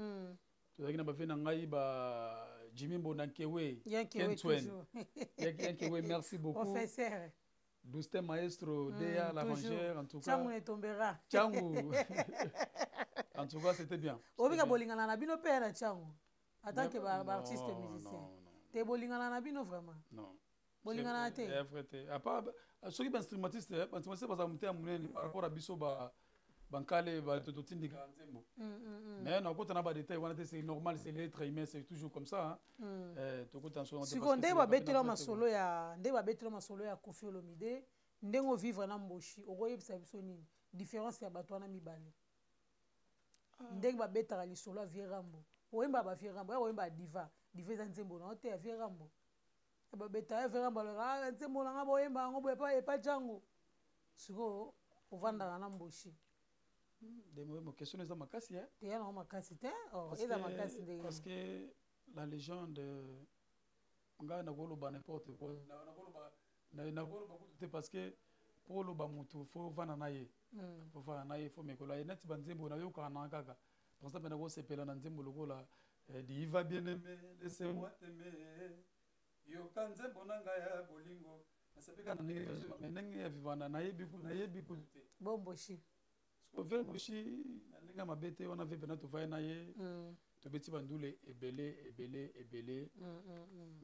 Tozalaki na bavieux na ngai ba Jimmy Mbondankewe, Kentwen Yankewe, merci beaucoup. Professeur. Doustin Maestro, Dea, l'arrangeur, en tout cas. Changu ne tombera. Changu. En tout cas, c'était bien. Obika bolingana na bino pe na Changu. En tant que ba artiste musicien. Te, bolingana na bino vraiment. Non. Bolingana te. C'est vrai te. À part soki ba instrumentiste, ba instrumentiste baza mutema munene par rapport à biso ba bankale, bato totindika nzembo. Mais nakota na badétail wana te, c'est normal, c'est l'être humain, c'est toujours comme ça, hein. Tokota nso. Sikoyo nde babetela masolo ya, nde babetela masolo ya Koffi Olomide, ndenge ovivre na Mboshi, okoyebisa biso nini différence ya bato wana mibale? Ndenge babetaka lisolo ya vieux Rambo, oyemba bavieux Rambo, ya oyemba diva, diva eza nzembo na yo te ya vieux Rambo. Babeta ya vieux Rambo, alobaka nzembo nanga boyemba yango boye epa Jango. Sikoyo ovandaka na Mboshi. Ndenge question eza makasi. Teya nango makasi te, eza makasi ndenge. Parce que la légende, ngai nakoloba n'importe quoi, nakoloba kutu te, parce que mpo oloba motu, faut ovanda na ye, faut ovanda na ye, faut mekola ye. Neti banzembo nayokaka nanga kaka, par exemple nakosepela na nzembo lokola "Diva bien aimé, laissez-moi t'aimer", yoka nzembo na ngai ya bolingo. Nasepeka na ndenge ya vivanda, nayebi kutu te. Bomboshi. Vieux Mboshi, na ndenge ya mabe te wana, vieux mpena tovai na ye, tobeti bandule ebele ebele ebele.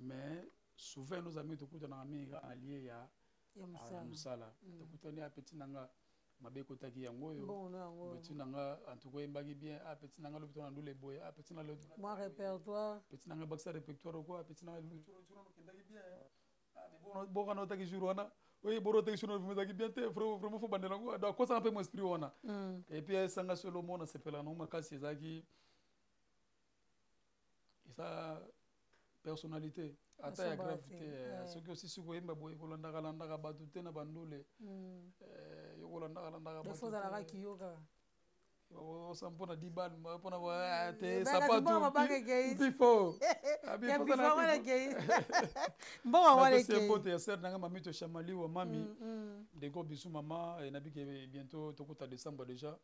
Mais souvent nos amis, tokutanaka mingi kaka na lie ya mosala. Tokutani, apeti na nga mabe ekotaki yango oyo, petit na nga, en tout cas oyembaki bien. Ah, petit na nga, lobi to na ndule boye. Ah, petit na mwa répertoire. Petit na nga, bakisa répertoire quoi. Petit na nga, okendaki bien bokana, otaki jour wana oye, boro otaki jour wana, ezalaki bien te, vraiment faut bandela yango. Donc akosaka mpe mo esprit wana. Et puis esanga solo mo nasepelaka nango makasi, ezalaki eza personnalité ata ya grave te. Soki osisi koyemba boye, kolandaka landaka bato te na bandule, yo kolandaka landaka. Bato kiyoka. Osa mpona 10 bal mpona te, sapatu pifo. Mbongo wana ekei. Mbote ya sœur nanga mami Toshamali wa mami, de gros bisous mama. Nabi ke bientôt tokota décembre déjà.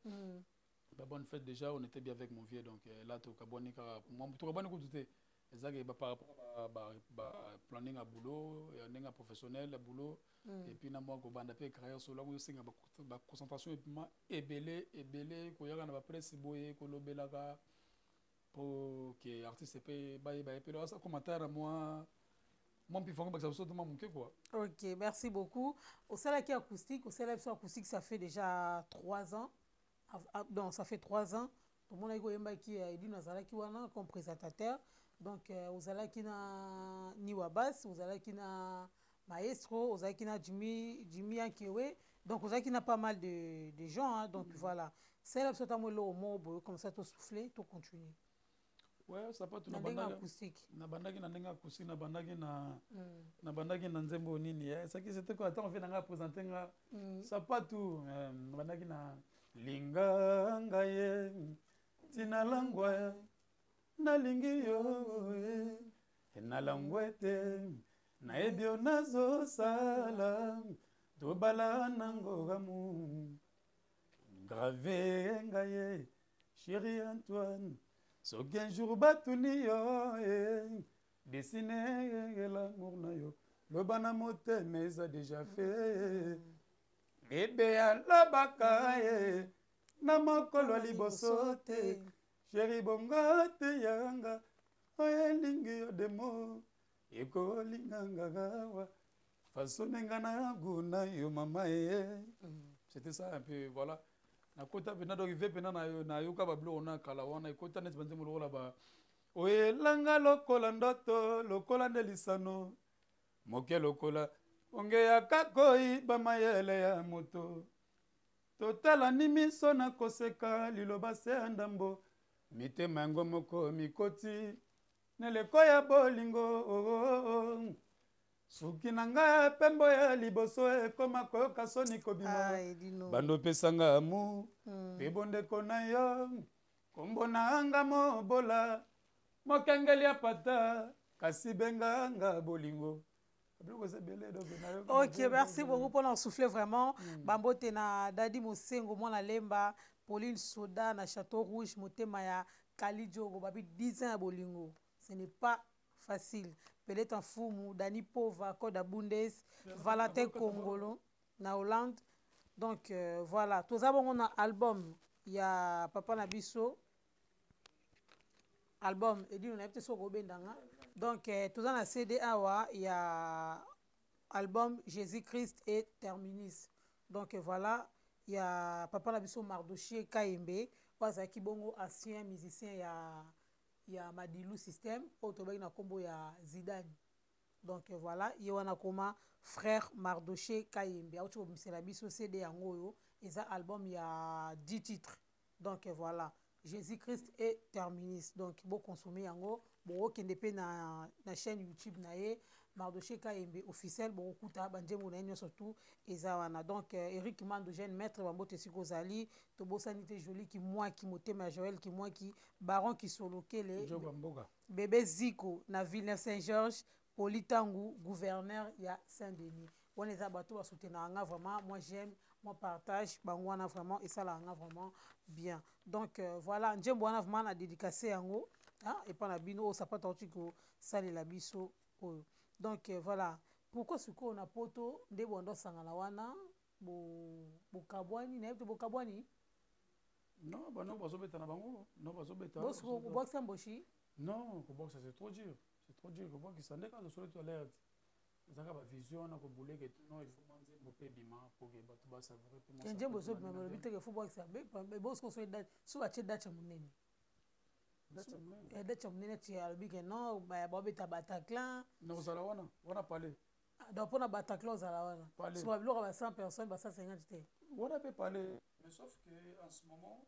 Bah, bonne fête déjà. On était bien avec mon vieux, donc là tokabwani kaka, tokabwani kutu te, ezaki par rapport ba planning ya boulot, ya ndenge ya professionnel ya boulot, et puis na mwa kobanda mpe carrière solo yango ezosenga baconcentration epima ebele ebele, koyaka na bapresse boye, kolobelaka po ke artiste mpe bayeba ye mpe asa commentaire mwa mwa mpi fango bakisa biso toma moke quoi. Ok, merci beaucoup. Osalaki acoustique, osala biso acoustique, ça fait déjà 3 ans. Donc ça fait 3 ans tomonaki koyembaki, Edino azalaki wana comme présentateur. Donc ozalaki na Niwa Bas, ozalaki na maestro, ozalaki na Jimmy Yankewe, donc ozalaki na pas mal de gens, hein, donc voilà, sala biso ata mo eloko moko boye comme ça, tosouffler, tocontinue. Ouais, sapatu. Na ndenge acoustique. Nabandaki na ndenge acoustique, nabandaki na nzembo nini soki c'était quoi? Attends, vieux nanga présente nga sapatu. Nabandaki na "Linga ngai ye ntina langwa, nalingi yo nalangwa ete nayebi yo, nazosala tobala nango gamu grave ngai ye chéri Antoine, soki un jour batuni yo dessine l'amour na yo, loba na motema eza déjà fait. Bebe alobaka ye na mokolo ya liboso te, chéri bongo te yanga oyo elingi yo demo ekolinganga awa fasonenga na guna yo mama ye. C'était ça un peu, voilà. Nakota mpenza, donc ve mpenza nayoka babiloko na kala wana, ekota neti banzembo lokola ba oyelanga lokola ndoto, lokola nde lisano moke, lokola onge ya kakoi bamayele ya moto, totalani miso na koseka, liloba se ya ndambo, mitema yango moko mikoti neleko ya bolingo. Oh, oh, oh. Suki na ngai pembo ya liboso ekoma koyoka soni kobima. Ah, bando opesanga amour mpe bondeko na yo, kombo na nga mobola, mokengeli ya pata, kasi benga nga bolingo. Biloko eza ebele, donc Ok, merci beaucoup mpona souffler vraiment. Bambote na Dadi Mosengo, mwana Lemba, Pauline Soda na Château Rouge, motema ya Kali Diogo, babi 10 ans ya bolingo, ce n'est pas facile. Peleta Mfumu, Dani Pova, Koda Bundes, Valentin Kongolo na Hollande. Donc voilà, toza bongo na album ya papa na biso, album Edino, nayebi te soki obendanga. Donc toza na CD awa ya album Jésus Christ et Terminus. Donc voilà, ya papa na biso Mardochie Kayembe, oyo azalaki bongo ancien musicien ya Madilu System, oyo tobaki na nkombo ya Zidane. Donc voilà, ye wana koma frère Mardoché Kayembe auti kobimisela biso CD yango oyo eza album ya 10 titres. Donc voilà, Jésus Christ et Terminus. Donc boconsommer yango, bokokende mpe na chaîne YouTube na ye, Mardoché Kayembe officiel, bokokuta banzembo na ye nyonso tu eza wana. Donc Eric Mando, jeune maître, bambote esika ozali. Tobosani te Joli Kimwaki, motema ya Joel Kimwaki, Baron Kisolokele, Bébé Ziko na Villeneuve Saint Georges, Politangu, gouverneur ya Saint Denis. Wana eza bato basoutenaka nga vraiment, moi j'aime, moi partage bango wana vraiment, esalaka nga vraiment bien. Donc voilà, nzembo wana vraiment na dédicace yango epa na bino oyo sapato auti kosalela biso oyo. Donc voilà pourquoi sikoyo na poto nde bondo osangana wana, bokabwani, nayebi te, bokabwani? Non, banoko bazobeta na bango, non, bazobeta. Bobwakisa Mboshi? Non, kobwakisa, c'est trop dur, c'est trop dur kobwakisa. Nde kaka tosoli to alerte, ezaka bavision wana kobuleke. Non, il faut mwa nzembo mpe ebima po ke bato basavoure mpe. Nzembo ezobima, balobi teke fo bwakisa. Bosiko so so batie date ya monene, date ya monene ti alobi ke non, babeta Bataclan. Nakozala wana, wana pale. Donc mpona Bataclan ozala wana, so babiloko ba 100 personnes, ba 150 te? Wana mpe pale, mais sauf que en ce moment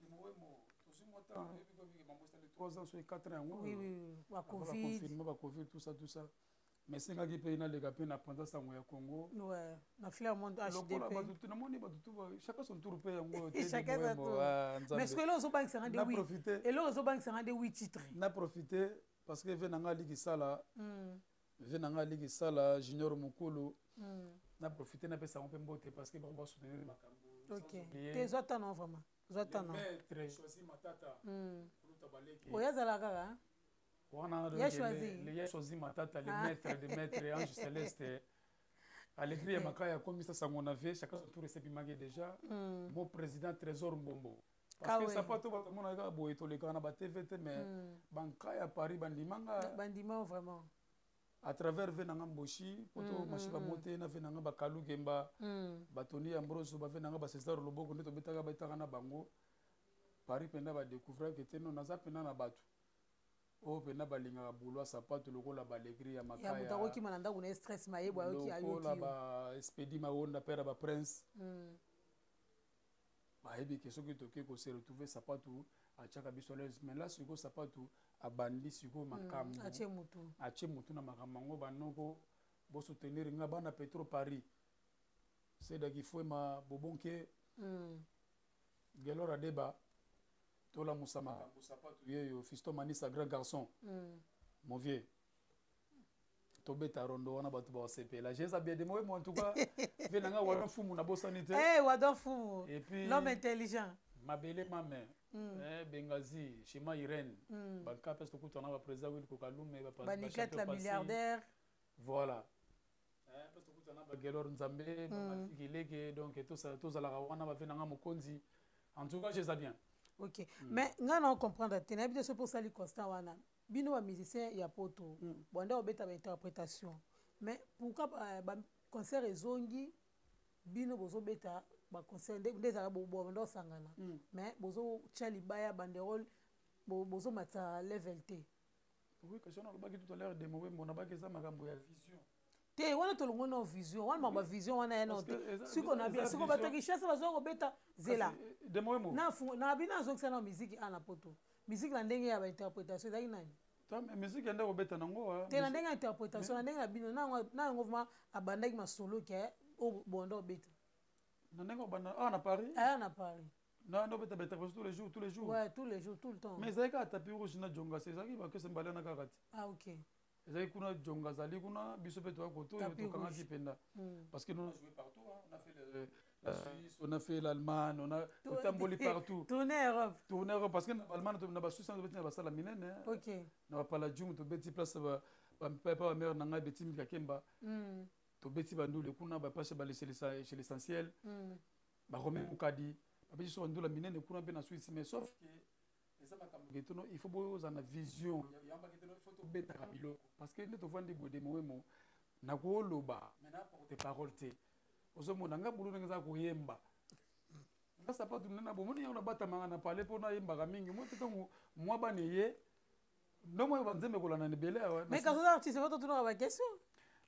Demowemo tozwi mwa temps, oyebi koyebi bango esali 3 ans soki 4 ans yango. Oui, bacovid. Confinement, bacovid, tout ça, tout ça, mais esengaki mpe naleka mpe na panza sango ya Congo. Ouais, na Fleur Monde. Lokola bato te, namoni bato tu, chacun son tour mpe yango. Chacun son tour, mais ce que eloko ozobangisanga nde huit, eloko ozobangisanga nde huit titres. Na profite parce que ve na nga aliki sala, ve na nga aliki sala Junior Mokulu. Na profite, napesa yango mpe mbote parce que bango basoutenir makambo. Ok, te, ezwa tano vraiment, ezwa tano. Maître Choisi Matata, kuluta baleki. Oyo azala kaka wana. Ya choisi. Le ya Choisi Matata, le maître de maître, ange céleste, Alegri ya Makaya, akomisa sango na vie, chacun son tour esepimaki déjà. Mon président Trésor Mbombo, parce que sapato bato monaka kaka boye, tolekaka na batv te, mais banka ya Paris bandimanga. Bandima vraiment. À travers ve nanga Mboshi poto mashi bamote na ve nanga bakalu Gemba, batoni Ambroso, bave nanga bacésar Loboko, nde tobetaka, betaka na bango Paris mpenza, badécouvrir ke te no, naza mpenza na bato oyo mpenza balingaka bulwa sapato lokola balegri ya Makaya. Moto akokima na ndako na ye, stress mayebo ayoki. Lokola ayoki. Ba Espedi Maonda, père ya baprince, bayebi ke soki toke kose retrouver, sapatu atiaka biso l'aise. Mais là sikoyo sapatu abandi sikoyo makambo. Atie motu. Atie motu na makambo yango. Banoko bosoutenir nga, bana Petro Paris, Sedaki Fwema, Bobonke, Gelor Adeba, tolamusa makambo. Sapatu yeyo, Fiston Manisa, grand garçon, mon vieux, tobeta rondo wana, bato basepela. Jeza bien de moi, en tout cas ve nanga wana Mfumu, nabosani te. Hey, Wadon Fumu. Et puis l'homme intelligent. Mabele mame, Bengazi Shema Irene, banka mpe tokutana, baprésident Wil Kokalume. Baniclette la milliardaire. Voilà, mpe tokutana bagelor Nzambe, bamafiki leke. Donc tozalaka wana, bave nanga mokonzi. En tout cas, jeza bien. Ok, mais ngai na comprendre te, nayebi te soki osali constat wana, bino bamusicien ya poto, bonde obeta bainterprétation, mais pourquoi baconcert ezongi? Bino bozobeta baconcert nde ezalaka bobanda osangana, mais bozotya libaya banderole, bozomatisa level te. Oui, question nalobaki tout à l'heure de Mowembo, nabaki eza makambo ya vision. Te, wana tolongo na vision wana, makambo ya vision wana ya nao te. Siko na bia siko bato ya Kinshasa bazwa kobeta zela na bino, azongisa na miziki a na poto, miziki na ndenge ya bainterprétation ezalaki nani? Musique ende kobeta nango. Te, na ndenge ya interprétation, na ndenge na bino na yango vraiment abandaki masolo ke bonda obeta. Na ndenge obanda awa na Paris? Aya na Paris. Na ndo obeta bainterprétation tous les jours, tous les jours. Ouais, tous les jours, tout le temps. Mais ezalaki kaka tapis rouge na jonga, se ezalaki bakese mbale na kaka ti. Ah ok. Ezalaki kuna, jonga azali kuna, biso mpe toya koto oyo tokangaki mpenza, parce que nous on a joué partout hein. On a fait la Suisse, on a fait l'Allemagne, on a totamboli partout. Tourner Europe. Tourner Europe, parce que na Allemagne, na basuisse tobeti na basala minene. Na bapaladium tobeti, place papa bamare na ngai beti Milka Kemba, tobeti bandule kuna, baplace chez l'essentiel, barome Mokadi, babeti so bandula minene kuna mpe na Suisse. Mais sauf que eza makambo ketono, il faut bozala na vision yambaki te, il faut tobetaka biloko, parce que nde tovandi boye, Demowemo nakoloba mais na porte parole te. Ozomona nga bulu ndenge eza koyemba, nga sapatu nde na bomoni yango, nabatamaka na pale mpo nayembaka mingi. Mo te, ntango mwa bana eye ndongo oyo banzembe kolanda na ebele awa. Mais kasi oza artiste, faut totunaka baquestion.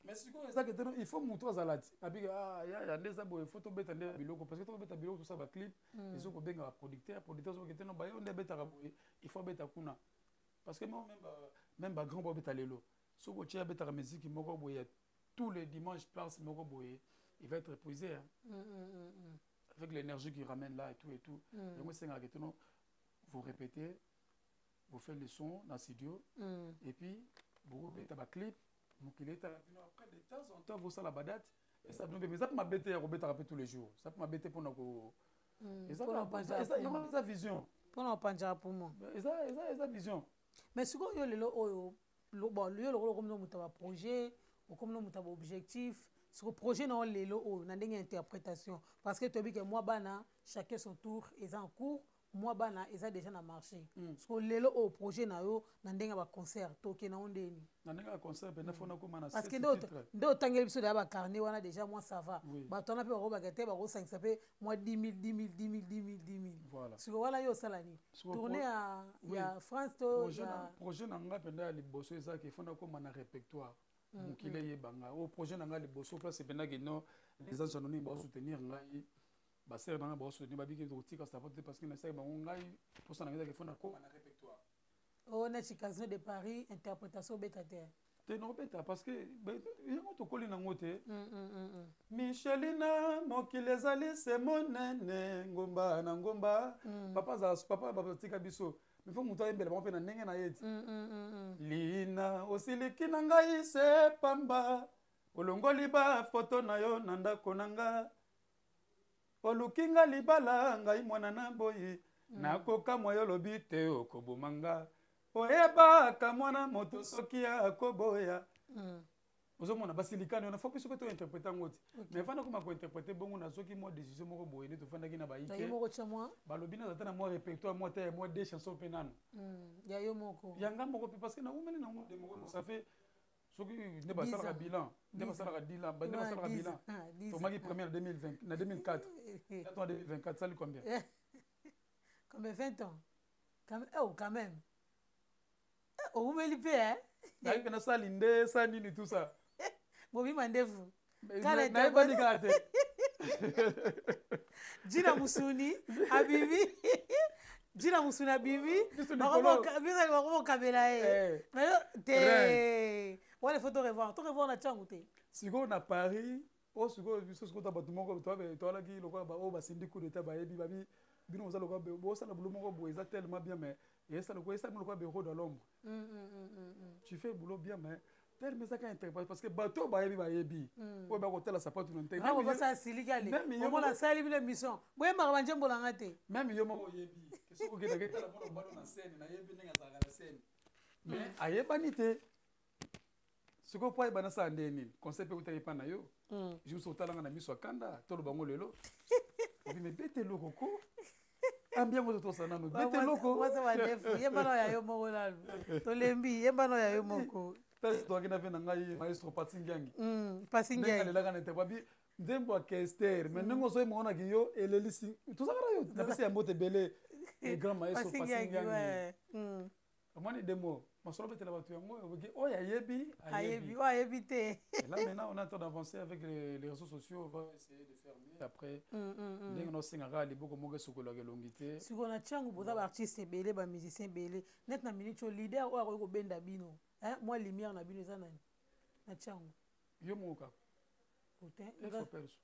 Mais sikoyo eza ke te, il faut motu azala ti abiki yaya nde eza boye, faut tobeta nde biloko, parce que tobeta biloko, tosala baclip, ezo kobenga baproducteur, producteur soki te no bayo nde abetaka boye, il faut abeta kuna, parce que même bagrand babeta lelo, soki otie abetaka musique moko boye tous les dimanches, place moko boye, il va être épuisé, hein. Avec l'énergie qu'il ramène là et tout et tout. Yango esengaka te no vous répétez, vous faites le son na studio et puis bokobeta baclip, mokili etala bino. Après, de temps en temps bosala badate, esa bino mpe eza mpe mabe te ya kobetaka mpe tous les jours, eza mpe mabe te mpona ko eza vision. Mpona kopanzaka poumon. Eza vision. Mais sikoyo yo lelo oyo, bon, yo lokola okomi no moto ya baprojet, okomi no moto ya baobjectif, siko projet na yo lelo oyo na ndenge ya interprétation, parce que toyebi ke mwa bana, chacun son tour eza en cours, mwa bana eza déjà na marché, siko lelo oyo projet na yo na ndenge ya baconcert, tokende yango ndeni? Na ndenge ya concert mpenza, faut nakóma na Parce que nde otangeli biso deya bacarnet wana déjà, mwa ça va. Bato wana mpe bakobaka te, bakosangisa mpe mwa 10 000, 10 000, 10 000, 10 000, 10 000. Siko wana yo osala nini? Tournée ya France to? Projet na nga mpenza ya liboso ezaki faut nakóma na répertoire, mokili eyebanga. Oyo projet na ngai liboso, place ependaki no les anges anonymes baosoutenir ngai, basere na ngai baosoutenir, babiki kotika sapato te, parce que nasaki bango ngai mposa na ngai ezaki faut nakóma na répertoire. Oyo neti Casino de Paris, interprétation obeta te? Te, nakobeta, parce que yango tokoli nango te. Michelina, mokili ezali se monene, ngomba na ngomba. Papa azala papa, batika biso, mais faut moto ayembela bango mpe na ndenge na ye ti. Lina, osiliki na ngai se pamba, olongoli bafoto na yo na ndako na nga, oluki nga libala, ngai mwana na boyi, nakokamwa yo olobi te okoboma nga, oyebaka mwana moto soki akoboya. Ozomona basilikani wana, faut biso mpe tointerprete yango ti. Mais fanda koma kointerprete bongo, nazwaki mwa décision moko boye nde tofandaki na bayike, balobi naza te na mwa répertoire, mwa te ya mwa deux chansons mpe nano. Ya yo moko? Ya nga moko mpe, parce que naumeli nango nde moko, ça fait soki nde basalaka bilan, nde basalaka bilan, nde basalaka bilan, tomaki première 2020 na 2004, to 2024 sali combien? Combien? 20 ans quand, oh, quand même owumeli mpe. Nayebi mpe nasali nde sa nini, tout ça. Bobima ndefu. Nayebani kaka te. Jina musuni abimi, jina musuni abimi, biso bakomokabela ye te wana, faut to revoir, to revoir na ntango te. Sikoyo na Paris oyo, sikoyo biso sikoyo ta bato moko toalaki lokola oyo basindi coup d'état, bayebi babi bino boza lokola bosala boulot moko boye, eza tellement bien, mais esala lokola esala lokola bureau de l'ombre. Tu fais boulot bien, mais tellement ezaka interprétation, parce que bato oyo bayebi, bayebi oyo bakotala sapatu na nte. Asiliki ale, omona asali bino émission, boyembaka banjembo nanga te. Même yo moko oyebi, soki okendaki etala mwana mobali na scène, nayebi ndenge azalaka na scène, mais ayebani te. Sikoyo mpo ayeba nasala nde nini? Conseil mpe eutaki epa na yo. Jour so otalanga na miso ya kanda, toloba ngo lelo obi me bete eloko ko ambi yango, totosala nano bete eloko. Yemba na ya yo moko nanu, tolembi, yemba na ya yo moko. Toaki na ve na ngai maestro Pasi Ngiangi. Pasi Ngiangi. Alelaka na interview abi. Nzembo ya Kester, mais ndenge ozoyemba wana ki yo elelisi tozalaka na yo, napesi ya mbote ebele, le grand maestro Pasingiangi. Omoni demo masolo betela bato yango oyoki oyo ayebi. Ayebi, oyo ayebi te. Et là maintenant on est en train d'avancer avec les réseaux sociaux, on va essayer de faire mieux après. Ndenge nosengaka liboko moko esokolaka elongi te. Sikoyo na ntiango boza baartiste ebele, bamusicien ebele, net na minute oyo leader oyo akoki kobenda bino, mwa lumière na bino eza nani na ntiango? Yo moko kaka. Perso,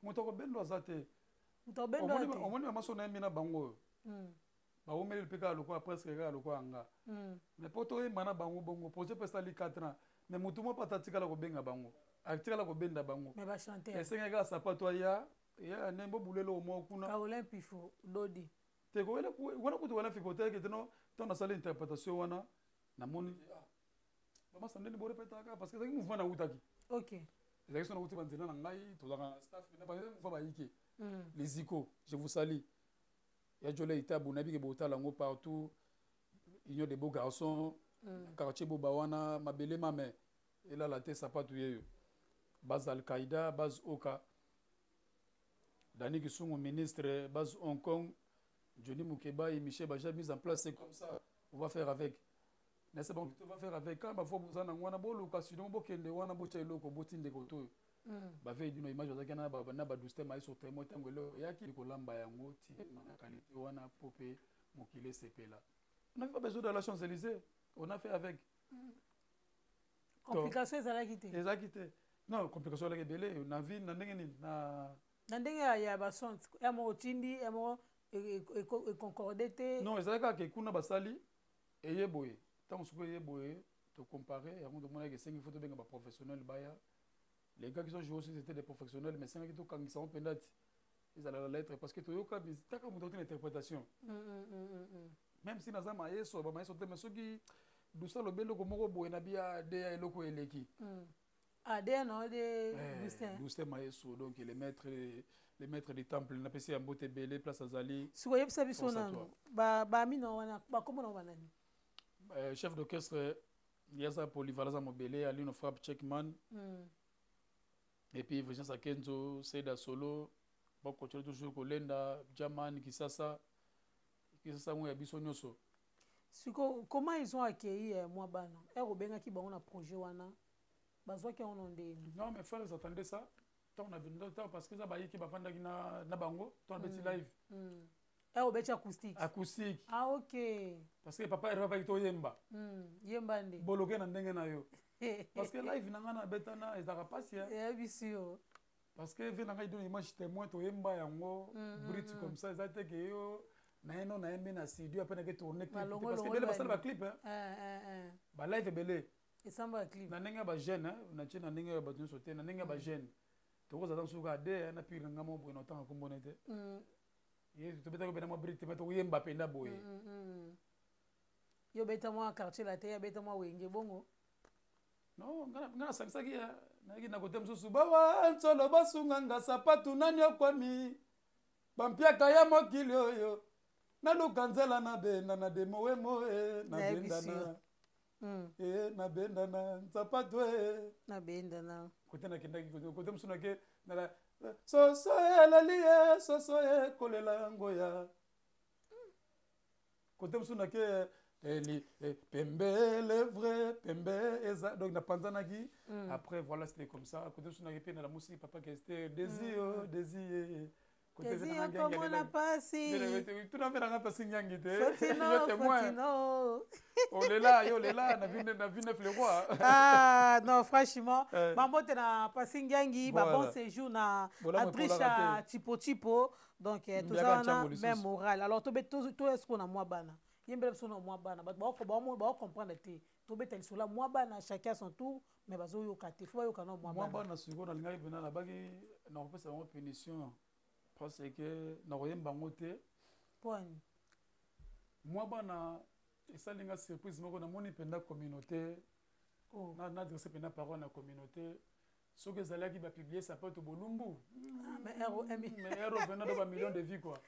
moto akobendo aza te. Omoni bamaso nayembi na bango oyo bawumeli mpe kaka lokola presque kaka lokola nga, mais mpo toyemba na bango bongo projet mpe esali 4 ans, mais motu moko ata atikala kobenga bango, atikala kobenda bango, esengaki kaka sapato aya ya nde bobula eloko moko kuna. Caolin Pifo Dodi. Te, wana kutu wana fiko te, ekete no ntango nasali interprétation wana namoni bamasa ndeni borepetaka, parce que ezalaki mouvement nautaki. Ezalaki so nauti banzela na ngai, tozalaka na staff mouvement bayike les Ziko, je vous salue, ya Jole Itabu, nayebi ke botala yango partout, Union des beaux garçons, quartier boba wana mabele mame elala te, sapatu yeyo, base Al-Qaïda, base Oka, Dani Kisungu ministre, base Hong Kong, Johnny Mukebai, Michel Baja, mise en place, c'est comme ça, on va faire avec. Nase bango, on va faire avec. Quand bafo boza nango wana, boluka sinon bokende wana, botya eloko, botindeko to oyo bave dino image bazalaki na baduste mai sur témoin. Ntango eloko eyaki kolamba yango ti na qualité wana po mpe mokili esepela, on n'avait pas besoin de la Champs-Élysées, on a fait avec. Complication ezalaki te? Ezalaki te, non, complication ezalaki ebele na vie. Na ndenge nini? Na Na ndenge ya basont ya moko otindi, ya moko econcorde te. Non, ezalaki kaka kuna basali eye boye, ntango sikoyo eye boye, tocompare yango, tomonaki esengi fo tobenga baprofessionnel baya. Les gars qui sont joués aussi, c'était des professionnels, mais esengaki tokangisa yango mpenza ti ezala la lettre, parce que toyoka taka moto auti na interprétation, même si naza mayeso, bamayeso te, mais soki dusa alobi eloko moko boye na bia de ya eloko eleki. Ah, de non de Dustin. Dustin Mayeso, donc le maître du temple, napesi ya mbote ebele place azali. Sikoyo yebisa biso nano bami na wana, bakombo nango banani? Chef d'orchestre yaza polyvalent, aza mobele, Alino Frappe Checkman, et puis Virgin Sakenzo, Seda Solo, bakontinue toujours kolenda Jaman Kisasa, Kisasa yango ya biso nyonso. Siko comment ils ont accueilli mwa bana ere obengaki bango na projet wana? Bazwaki yango na ndeni? Non, mes frères, ils attendaient ça. Ntango na bino, ntango, parce que eza bayiki bafandaki na bango ntango nabeti live. Ere obeti acoustique? Acoustique. Ah, ok. Parce que papa Herve abaki toyemba. Yemba nde. Boloke na ndenge na yo, parce que live na ngai nabetana ezalaka mpasi. Eyebisi yo. Parce que vie na ngai don image témoin, toyemba yango brut comme ça, eza te ke yo naye no nayembi na studio ape nake tourne clip, parce que ebele basala baclip, balive ebele. Esamba ya clip. Na ndenge ya bajeune natie, na ndenge ya bato nyonso te, na ndenge ya bajeune tokozala mosusu kaka de na pire na ngai moko boye na otanga kombona te, ye tobetaki mpena mwa brut te, tokoyemba mpenza boye. Yo beta mwa Quartier Latin, ya beta mwa Wenge bongo. Non, nga nasangisaki ya nayaki na kote mosusu, bawa nsolo basunganga sapatu nani okwami bampiaka ya mokili oyo, naluka nzela nabenda na demo e nabendana e nabendana nzapatu e nabendana. Kote nakendaki kote mosusu, nake soso elali ye, soso ekolela yango ya kote mosusu, nake eli pembe le vrai pembe eza, donc napanzanaki. Après voilà, c'était comme ça. Kote mosusu nake mpe nalamusi papa Kester, désir désir. Komona pasi. Tuna mpe nanga mpasi nyangi te. Yo témoin, olela, yo olela na Villeneuve le Roi. Ah non, franchement, bambote na pasi nyangi, ba bon séjour na Adrisha Tipo Tipo, donc toza wana même moral. Alors tobe to est-ce qu'on a mwa bana, yembela biso na mwa bana, bato baocomprendre te, tobeta lisolo mwa bana, chacun son tour, mais bazoyoka te, fo bayoka na mwa bana. Mwa bana sikoyo nalingaki mpena nabaki nakopesa bango punition parce que nakoyemba yango te. Poni? Mwa bana esali nga surprise moko, namoni mpenza communauté, oh. Na adresse mpenza parole na communauté, soki ezalaki bapublie sapato bolumbu, mais ero vena do bamillion de vie quoi,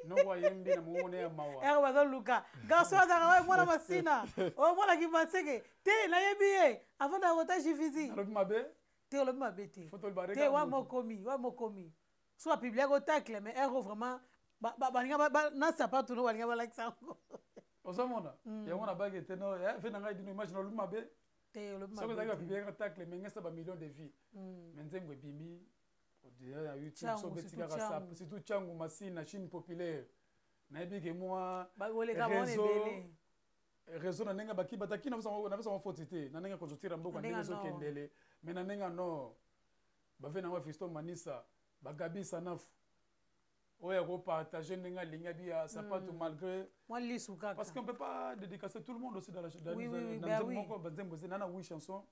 noko ayembi na mongo ne ya mawa. Ero bazoluka garçon azalaka oyo mwana masina, oyo mwana Kimanseke te, nayebi ye avant na kota Juvisy. Nalobi mabe. Te, olobi mabe te. Te, wa mokomi, wa mokomi. So bapubliaka otacle, mais ero vraiment balinga na sapato no, balinga balakisa yango. Ozomona yango na bage te, no fe na ngai dino image na olobi mabe. Te, olobi mabe. Soki ezalaki bapubliaka tacle, mais ngesa bamillion de vues, mais nzembo ebimi na YouTube, so obeti kaka, surtout Tiangu Masina, Chine populaire, nayebi ke mwa réseau na ndenge baki bataki, na biso foti te na ndenge kozotira mboka ndenge ezokendele, mais na ndenge nord bave nango Fiston Manisa, bagabi Sanafu oyo akopartage ndenge alingi abi ya sapato, malgré mwa lisu kaka. Parce qu'on peut pas dédicacer tout le monde aussi dans la dans, oui, oui, oui, nzembo moko. Banzembo eza nana huit chanson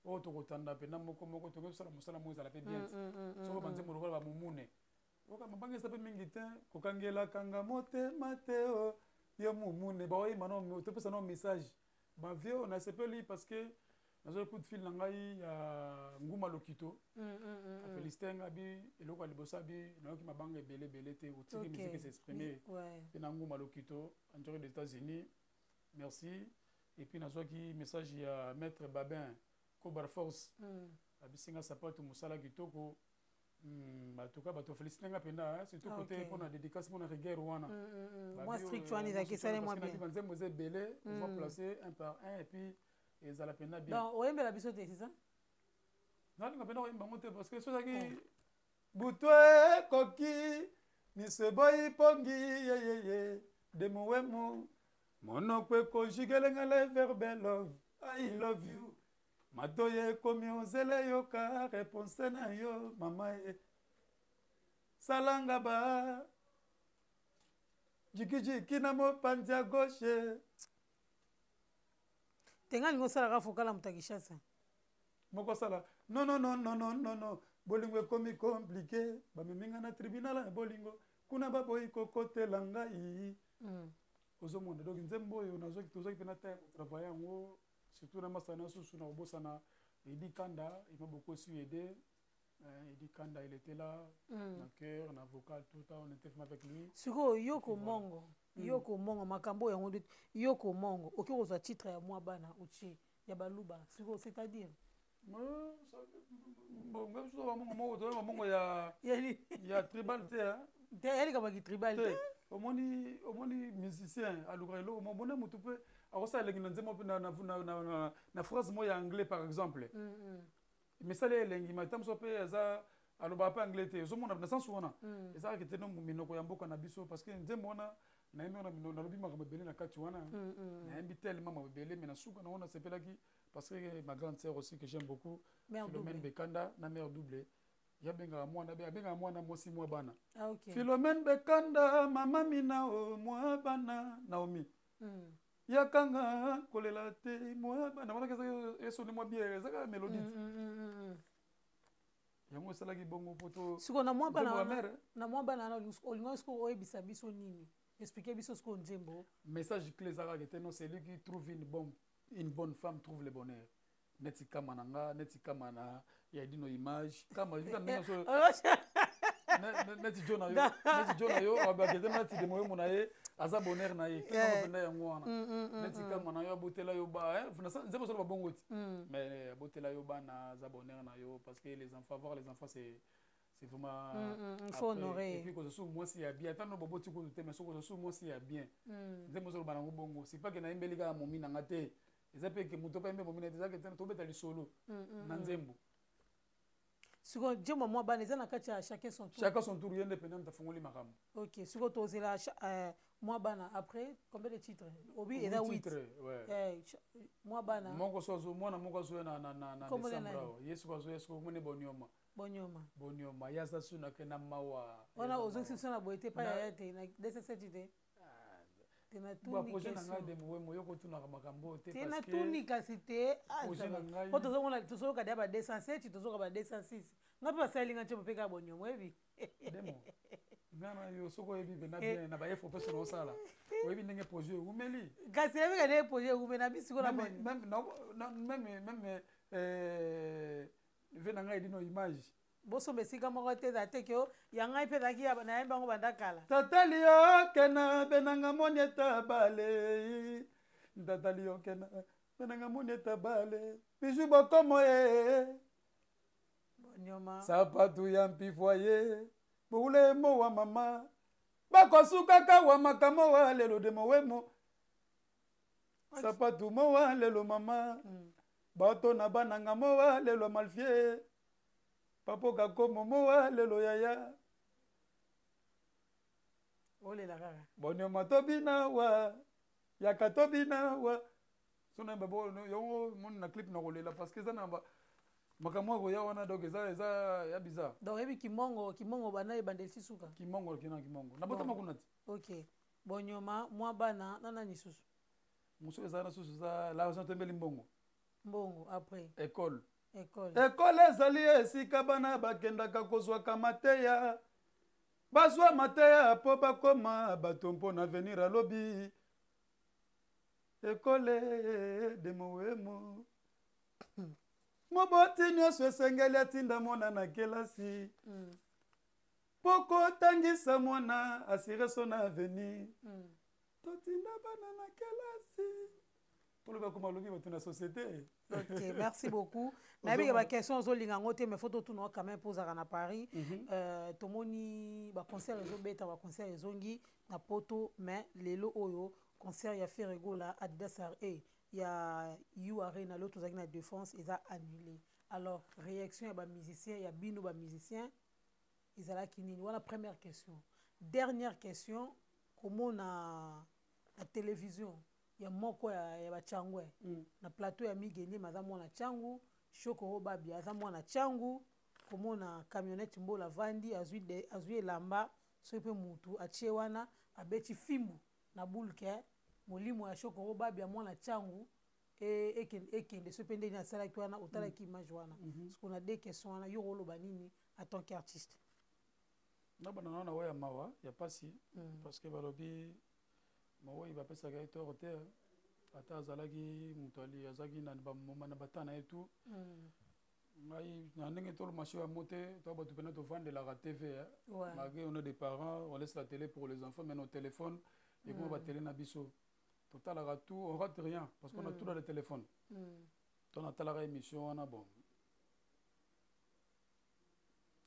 oyo tokotanda mpena moko moko, tokoki kosala mosala moko ezala mpe bien te. Soko banzembo lokola bamumune oka mabanga eza mpe mingi te, kokangelakanga motema te o yo mumune baoyemba no, topesa no message bavie oyo nasepeli parce que nazwaki coup de fil na ngai ya Nguma Lokito, afélicité nga bi eloko ya liboso abi nayoki mabanga ebele ebele te, otiki musique s'exprimer mpe na Nguma Lokito en direct des États-Unis, merci. Et puis nazwaki message ya maître Babin Kobar Force, abisinga sapato mosala kitoko. En tout cas bato félicité nga mpenza, surtout côté mpona dédicace, mpona rigueur wana. Mwa strict wana ezalaki, esali mwa bien. Banzembo eza ebele, on va placer un par un et puis ezala mpenza bien. Donc oyembela biso te, c'est ça? Nalinga mpenza koyemba yango te parce que so ezalaki butu ekoki, miso eboyi pongi yeyeye, demuwemu monoko ekonjugelenga le verbe love, I love you, matoyi ekomi ozele yoka réponse na yo, mama ye salanga ba jikijiki na mopanzi ya gauche. Te, nga alingi osalaka fokala moto ya Kinshasa. Moko asala non, non, non, non, non, non, non, bolingo ekomi compliqué, bamemi nga na tribunal ya bolingo, kuna baboyi kokotela ngai. Ozomona, donc nzembo oyo nazwaki, tozwaki mpena ta ya kotravaille yango, surtout na masana susu na kobosana Edi Kanda, il m'a beaucoup aussi aidé. Edi Kanda, il était là na chœur, na vocal, tout le temps on était vraiment avec lui. Sikoyo Yoko Mongo, Yoko Mongo, makambo oyo yango nde Yoko Mongo okoki kozwa titre ya mwa bana otie ya baluba sikoyo, c'est-à-dire? Bon, nga biso bamongo moko, toza bamongo ya tribal te. Te, yalikabaki tribal te. Omoni musicien alukaka eloko mo bona motu mpe akosala elengi na nzembo mpe na phrase moko ya anglais par exemple, misala elengi, ma ta moso mpe aza alobaka mpe anglais te. Ozomona na sens wana ezalaki te no minoko ya mboka na biso, parce que nzembo wana nayembi wana, nalobi makambo ebele na kati wana, nayembi tellement makambo ebele, mais na suka na wana nasepelaki parce que ma grande sœur aussi que j'aime beaucoup, Philomène Bekanda na mère double, yabengaka mwana, abengaka mwana mwasi mwa bana. Ah, okay. Philomène Bekanda, mama mina o mwa bana Naomi, yakanga kolela te mwa bana wana esoni mwa biere, ezaka mélodie yango esalaki bongo po to Sikoyo na mwa bana wana, na mwa bana wana, olinga sikoyo oyebisa biso nini? Explique biso sikoyo nzembo. Message clé ezalaka te non, celui qui trouve une bonne femme trouve le bonheur, neti kama na nga, neti kama na ya Dino Image, kama neti jo na yo, neti jo na yo abakete nati de moyemo na ye aza bonheur na ye mpenza yango wana, neti kama na yo abotela yo ba nzembo osala babongo ti, mais abotela yo bana aza bonheur na yo, parce que les enfants, voir les enfants, c'est vraiment Il faut honorer. Et puis kozwa su mwasi ya bien, ata no boboti kutu te, mais soki kozwa su mwasi ya bien, nzembo ozoloba nango bongo, c'est pas ke nayembeli kaka momi nanga te, eza mpe ke moto mpe ayembe momi na te, eza ke tobeta lisolo na nzembo. Sikoyo nzembo mwa bana eza na kati ya chacun son tour. Chacun son tour, ye nde mpenza moto afungoli makambo. Ok, sikoyo tozela mwa bana après combien de titres? Obi eza 8 mwa bana. Moko so mwana moko azoya na décembre awa, ye siko azoya siko mone bonioma. Bonyoma. Bonyoma ye aza su nake na mawa. Wana ozongisi biso na boye te, pa yaya te na 207 te. Te, natuni. Projet na ngai de moyemo, yo kotunaka makambo te. Te, natuni kasi te, po tozomona, tozoyoka deya ba 207, tozoyoka ba 206, nga mpe basaleli nga ntiombo mpe kaka bonyomo oyebi. Demo nga na yo, soki oyebi mpena bien na baefo mpe soki osala, oyebi ndenge projet ewumeli. Kasi nayebi ka ndenge projet ewumeli na biso na Même ve na ngai Dino Image. Bosomba esika moko te, eza te ke ya ngai mpe ezalaki nayembi yango banda kala. Tatali yokena benanga moni etabale, tatali yokena benanga moni etabale, bisu bokomo ye. Bonyoma. Sapatu ya mpifwa ye boulemo wa mama bakosukaka wa makamo wa lelo de mowemo sapatu mowa lelo mama bato na bananga mowa lelo malfie papoka komo mowa lelo yaya. Olela kaka. Bonyoma tobina wa yaka tobina wa so na babo yango moni na clip na kolela parce que eza na makambo ya koya wana, donc eza ya bizarre. Donc oyebi Kimongo, Kimongo banda ebandeli ti suka. Kimongo kina Kimongo nabotama kuna ti. Ok, Bonyoma mwa bana na nani susu? Mosusu eza na susu eza l'argent tombeli mbongo. Mbongo après. École. École. École ezali esika bana bakendaka kozwaka mateya, bazwa mateya mpo bakoma bato mpo na avenir alobi. École de mowemo. Moboti nyonso esengeli atinda mwana na kelasi mpo kotangisa mwana assurer son avenir. Totinda bana na kelasi toloba koma lobi bato na société. Ok, merci beaucoup. Nayebi ke baquestion ozolinga yango te, mais faut totuna quand même mpo ozalaka na Paris. Tomoni baconcert ezobeta, baconcert ezongi na Poto, mais lelo oyo concert ya Ferre Gola Adidas RA ya U Arena, lelo tozalaki na Défense, eza annulé. Alors réaction ya bamusicien ya bino, bamusicien ezalaki nini wana? Première question. Dernière question, komona na télévision ya moko ya bacangwe na plateau ya Migeni, aza mwana Tshangu, Shokoro Babia aza mwana Tshangu, komona camionnette Mbola vandi azwi elamba soki mpe mutu atie wana, abeti fimbu na bulke, molimo ya Shokoro Babia mwana Tshangu ekende soki mpe ndenge asalaki wana. Otalaki image wana? Parce qu'on a deux questions wana, yo oloba nini en tant qu'artiste? Nabanda nano na oyo ya mawa ya pasi, parce que balobi mawoi bapesaka ye tort te, ata azalaki moto azalaki na bamoma na bata na ye tu. Ngai na ndenge toloma so yango te, to bato mpena tovandelaka TV malgré on est des parents, on laisse la télé pour les enfants, mais nos téléphones ekoma batélé na biso, totalaka tout, on rate rien parce qu'on a tout dans le téléphone. To natalaka émission wana, bon,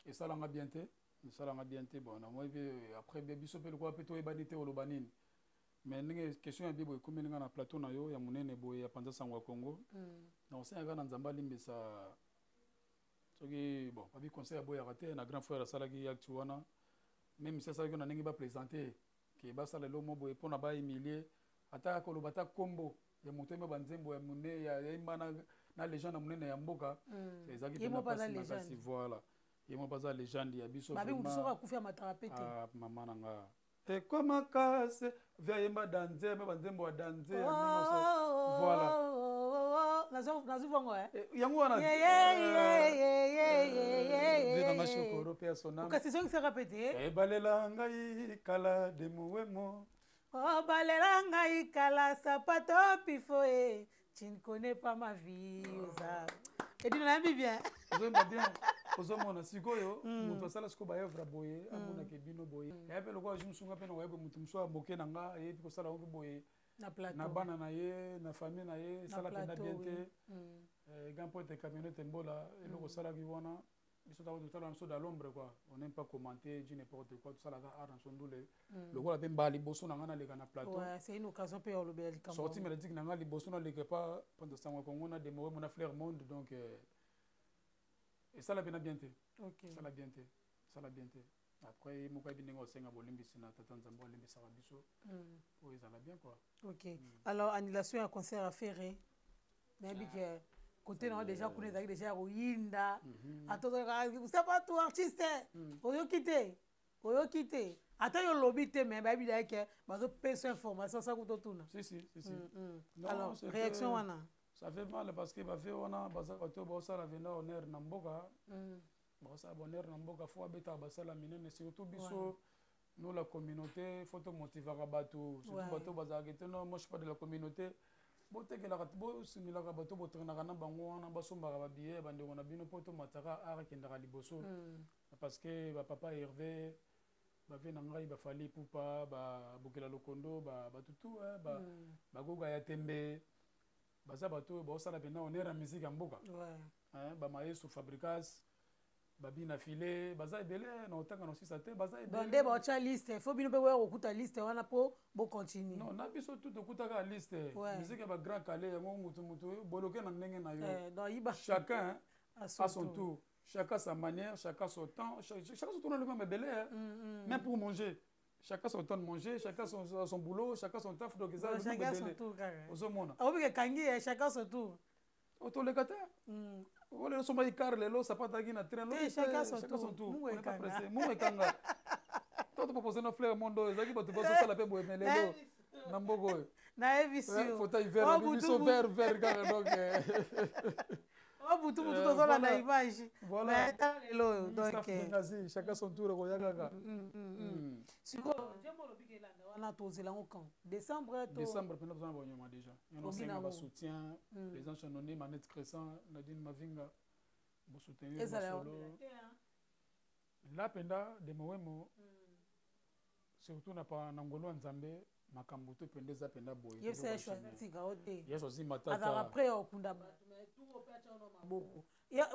esalanga bien te, esalanga bien te. Bon, namoi mpe après biso mpe lokola mpe toyebani te, oloba nini? Mais ndenge question ya bibo ekomeli nga na plateau na yo ya monene boye ya Panza Sango ya Congo, na kosenga kaka na Nzambe alimbisa soki, bon, babi conseil aboyaka te na grand frère asalaki acte wana, même si asalaki na ndenge baplaisante ke basala eloko mo boye mpona bahumilie, ata koloba ata nkombo ya moto oyemba banzembo ya monene ya yemba na légende ya monene ya mboka, ezalaki mpenza mpasi makasi. Voilà, ye moko aza légende ya biso. Babi motu soki akufi amataka pe te. Ah, mama na nga ekomaka se vi ayemba danze, ayemba banzembo ya danze ya ndenge nyonso. Voilà. Nazwi vongo. Yango wana vie nanga Shokoro mpe ya sonam. Kasi ezongisaka pe te. Ebalela ngai kala demuwemo. Obalela ngai kala sapato pifo e tu ne connais pas ma vie, oza Edino, nayambi bien. Ozoyemba bien. Ozomona sikoyo moto asala sikoyo baœuvre boye, amonaka bino boye, eya mpe lokola jour mosunga mpe na koyeba moto mosusu amoke na nga ayebi kosala yango mpe boye na plateau na bana na ye, na famille na ye, esala mpenza plateau, bien oui. te. Grand poète camionnette Mbola, eloko osalaki wana, biso tango totala na biso dans l'ombre quoi, on n'aime pas commenter du n'importe quoi, tosalaka art na biso ndule lokola mpe mbala liboso na nga naleka na plateau. Ouais, c'est une occasion mpe ya olobela likambo. Sortie médiatique na nga liboso naleka pa Panza Sango ya Congo na Demore mo na Flair Monde, donc esala mpena bien te. Esala bien te, esala bien te. Après ye moko ayebi ndenge osenga bolimbisi na tata Nzambe alimbisaka biso po ezala bien quoi. Ok, alors annulation ya concert ya Ferre, nayebi ke côté nango déjà kuna ezalaki déjà ya koyinda, ata sapatu artiste oyoki te, oyoki te, ata yo olobi te, mais bayebi daye ke bazopesa information sa kuta otuna. Si, si, si, si. Non, Alors c'est réaction wana? Ça fait mal parce que bafe wana baza bato baosala venda honneur na mboka, baosala bonheur na mboka, fo babetaka basala minene, surtout biso, nous la communauté, faut tomotivaka bato, surtout bato bazalaka te. Non, moi je suis pas de la communauté. Botekelaka, bosimilaka bato, botrainaka na bango wana, basombaka babillet ya bandeko na bino mpo tomataka, art ekendaka liboso, parce que bapapa Hervé, bave na ngai, bafali Pupa, babokela lokondo, batutu bagoga ya tembe, baza bato oyo baosala mpenza honneur ya musique ya mboka. Hein, bamayesu Fabricas. Babina file baza ebele na otanga na osisa te, baza ebele. Donc nde baotya liste, faut bino mpe boya kokuta liste wana mpo bocontinue. Non, na biso tu tokutaka liste. Musique ya bagrand kale yango, mutu mutu boloke na ndenge na yo. Eh, donc yiba chacun à son tour, chacun sa manière, chacun son temps, chacun son tour. Na ebele, même pour manger, chacun son temps de manger, chacun son boulot, chacun son taf. Donc eza chacun son tour kaka. Ozomona. Obike kangi, chacun son tour. Otoleka te. Olelo sombaki car, lelo sapataki na train. Chacun son tour. Mungu ekanga, mungu ekanga. To topropose na Fleur Monde oyo ezalaki bato bazosala mpe boye, mais lelo na mboka oyo Nayebisi yo. Fauteuil vert, biso vert vert kaka, donc O butu butu tozolanda image. Voilà. Tala lelo oyo, donc Bengazi, chacun son tour, ekoya kaka. Sikoyo nzembo olobiki elanda wana, tozela yango quand? Décembre to Décembre mpena tozana banyoma déjà. Yango osenga basoutien, les anges anonymes, Manette Crescent, Nadine Mavinga, bosoutenir masolo la mpenza de Mowemo, surtout na ngolu ya Nzambe. Makambo to mpenza eza mpenza boye. Yebisa Yesu atika o te. Yesu azima. Azalaka prêt ya kokunda bato, mais tour mpe atya ono maboko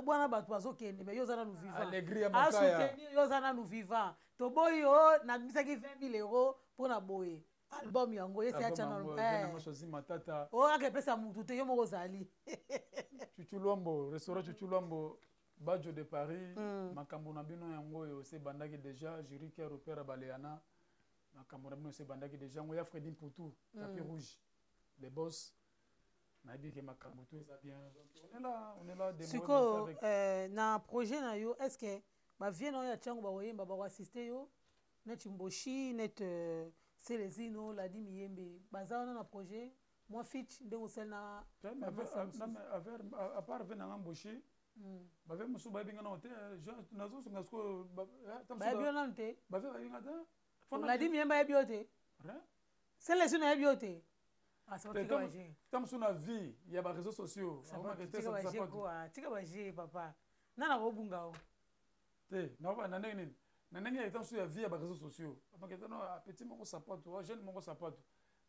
bwana. Bato bazokende, mais yo oza nanu vivant. Asoutenir yo, oza nanu vivant. Toboyi yo, nabimisaki 20 000 euros mpona boye album yango. Yesi atya nanu oyo akepesa mutu te, yo moko ozali. Chuchu Lwambo, restaurant Chuchu Lwambo, Bajo de Paris, makambo na bino yango oyo ose ebandaki déjà. Juri Ker Opera Baleana, makambo na bino ose ebandaki déjà. Yango ya Fredi Mputu, tapis rouge, les boss, nayebi ke makambo to eza bien. Donc on est là, on est là. Sikoyo na projet na yo, est ce que bavie na oyo ya ntiango bakoyemba, bakoassiste yo neti Mboshi, neti Selezino, Ladi Miyembe, baza wana na projet mwa feat ndenge osali na À part ve nanga Mboshi, bave mosusu bayebi nga nano te. Nazosunga sikoyo. Bayebi yo nanu te? Bave bayebi nga te. Ladi Miyembe ayebi yo te, Selezino ayebi yo te. Ta mosusu na vie ya baréseaux sociaux. Tika baje, papa, nana kobunga o. Te, na ndenge nini? Na ndenge ya ta mosusu ya vie ya baréseaux sociaux, no petit moko sapato, jeune moko sapato,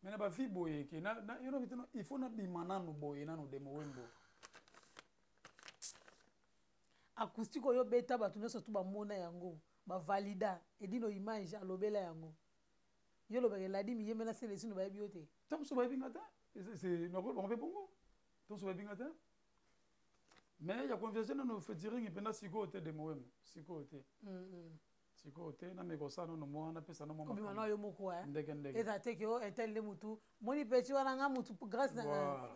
mais na bavie boye ke il faut nabima nanu boye nanu Demo Wembo. Acoustique oyo obeta, bato nyonso tu bamona yango, bavalida. Edino Image alobela yango. Yo olobaka Eladi Miyembe na Selesino bayebi yo te. Ta mosusu bayebi nga te, bango mpe bongo. Ta mosusu bayebi nga te, mais ya conversion nano featuring mpenza sikoyo te. Demo Wembo sikoyo te, sikoyo te. Nameka kosala nano mwa napesa no. Mwa na yo moko. Ndenge ndenge. Eza te ke o intel nde mutu moni peti wana nga mutu grâce na.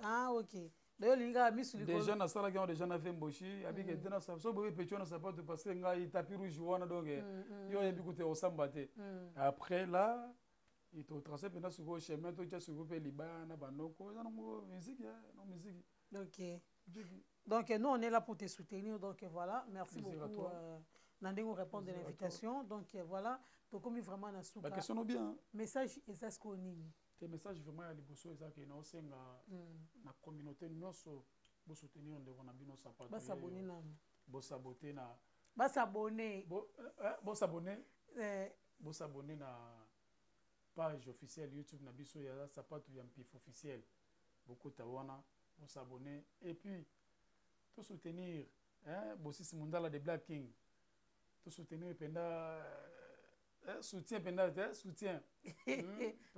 Ah ok, dayo olingi kaka misu. Likolo déjà nasalaki yango déjà na ve Mboshi abike te. So boye peti wana sapato, parce que ngai tapis rouge wana, donc yo oyebi kute osamba te. Après là totrace mpenza sikoyo chemin, totya sikoyo mpe libaya na banoko. Eza nango musique, no musique. Ok, donc nous on est là pour te soutenir. Donc voilà, merci beaucoup na ndenge répondre à l'invitation. Donc voilà, tokomi vraiment na suka. Baquestion no bien. Message eza sikoyo nini? Te, message vraiment ya liboso eza ke naosenga na communauté nyonso bosoutenir ndeko na bino sapato. Basabone nanu. Bosabote na Basabone. Bosabone, bosabone na page officielle YouTube na biso ya Sapato ya Mpifo officiel. Bokota wana, bosabone, et puis tosoutenir, hein, Bosisi Mundala de Black King. Tosoutenir mpenza, soutien mpenza te, soutien.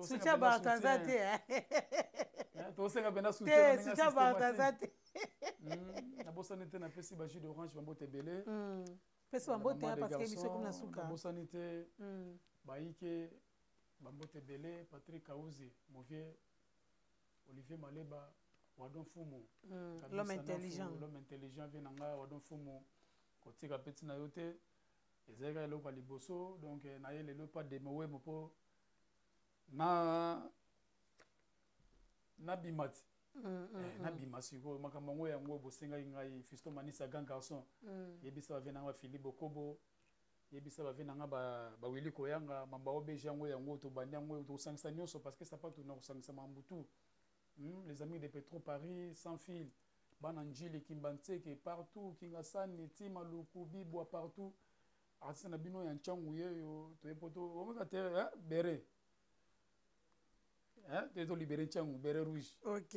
Soutien bato aza te. Tosenga mpenza. Soutien, soutien bato aza te. Nabosani te, napesi bajus d'orange bambote ebele. Pesi bambote parce que émission komi na suka. Nabosani te bayike bambote ebele, Patrick Kauzi, Movier, Olivier Maleba, Wadon Fumu. L'homme intelligent. L'homme intelligent, vie na nga Wadon Fumu, kotika mpe ntina yo te. Ezalaki kaka eloko ya liboso. Donc naye lelo pa Demo Wemo mpo na nabima ti nabima sikoyo makambo yango. Yango bosengaki ngai Fiston Manisa, grand garçon. Yebisa bavie nanga Philippe Bokobo, yebisa bavie nanga bawili koyanga mamba obg. Yango yango tobandi yango, tokosangisa nyonso parce que sapato na kosangisa makambo tout. Les amis de Petro Paris sans fil, bana Njili, Kimbantseke, partout, Kingasani, Tima Luku, Bibwa, partout. Artiste na bino ya ntyangu yeyo toye po to omeka te bere toye tolibere ntyangu, bere rouge. Ok.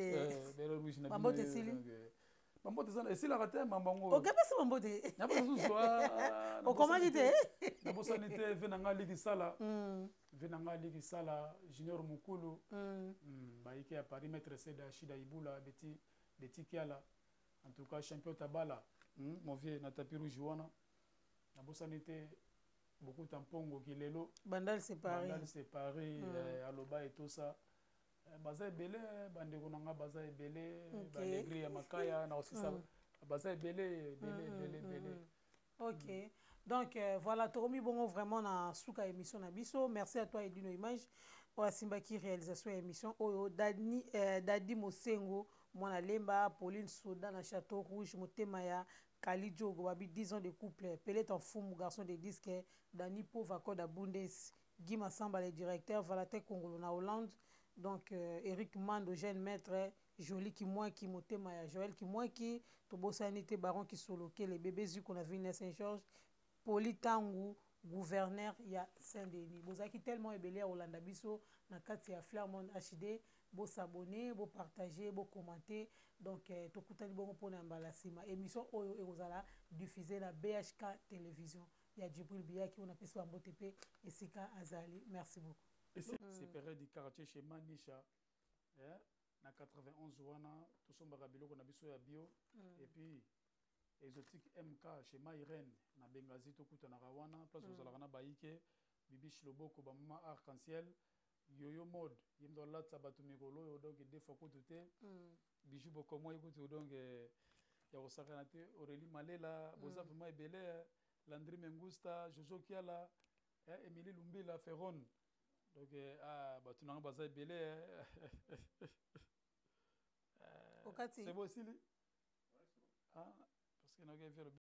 Bere rouge na bambote esili. Bambote eza esilaka te mambo yango. Okepesi bambote. Nabota susu. Ah, okomaki te. Nabosani te ve na ngai liki sala. Ve na ngai liki sala Junior Mukulu. Bayike ya Paris maître Seda Shida Ibula Beti Beti Kiala. En tout cas champion Tabala. Mon vieux na tapis rouge wana. Nabosani te Bokuta Mpongo Kilelo. Bandal séparé. Bandal séparé Aloba et tout ça. Baza ebele bandeko na nga baza ebele balegri ya makaya na osisa baza ebele ebele ebele ebele. Ok, donc voilà, tokomi bongo vraiment na suka émission na biso. Merci à toi Edino Image oyo asimbaki réalisation ya émission oyo, Dani, Dadi Mosengo mwana Lemba, Pauline Soda na Château Rouge, motema ya Kali Diogo babi 10 ans de couple, Peleta Mfumu garçon de disque, Dani Pova Koda Bundes, Guy Massamba le directeur, Valatin Kongolo na Hollande. Donc Eric Mando jeune maître, Jolie Kimwaki motema ya Joël Kimwaki, tobosani te Baron Kisoloke le bébé Zuko na ville Saint-Georges, Poli Tangu gouverneur ya Saint-Denis. Bozaki tellement ebele ya Hollande biso na kati ya Flairmont HD, bo s'abonner, bo partager, bo commenter. Donc tokutani bongo pona mbala sima. Émission oyo ekozala diffusée na BHK télévision ya Djibril Biyaki, on appelle ça mbote pe esika azali. Merci beaucoup. C'est période du quartier chez Manisha. Na 91 wana tosombaka biloko na biso ya bio. Et puis exotique MK chez Mairene na Bengazi tokutanaka wana place ozalaka na bayike Bibi Shiloboko ba mama arc-en-ciel Yoyo mode ye moto alatisa bato mikolo oyo donc deux fois kutu te. Bijou bokomo ye kutu donc ya kosakana te. Aurélie Malela boza vraiment ebele, Landry Mengusta, Jojo Kiala, Émilie Lumbila Ferron. Donc ah bato nanga baza ebele. Okati. C'est bon esili? Ah, parce que nayoki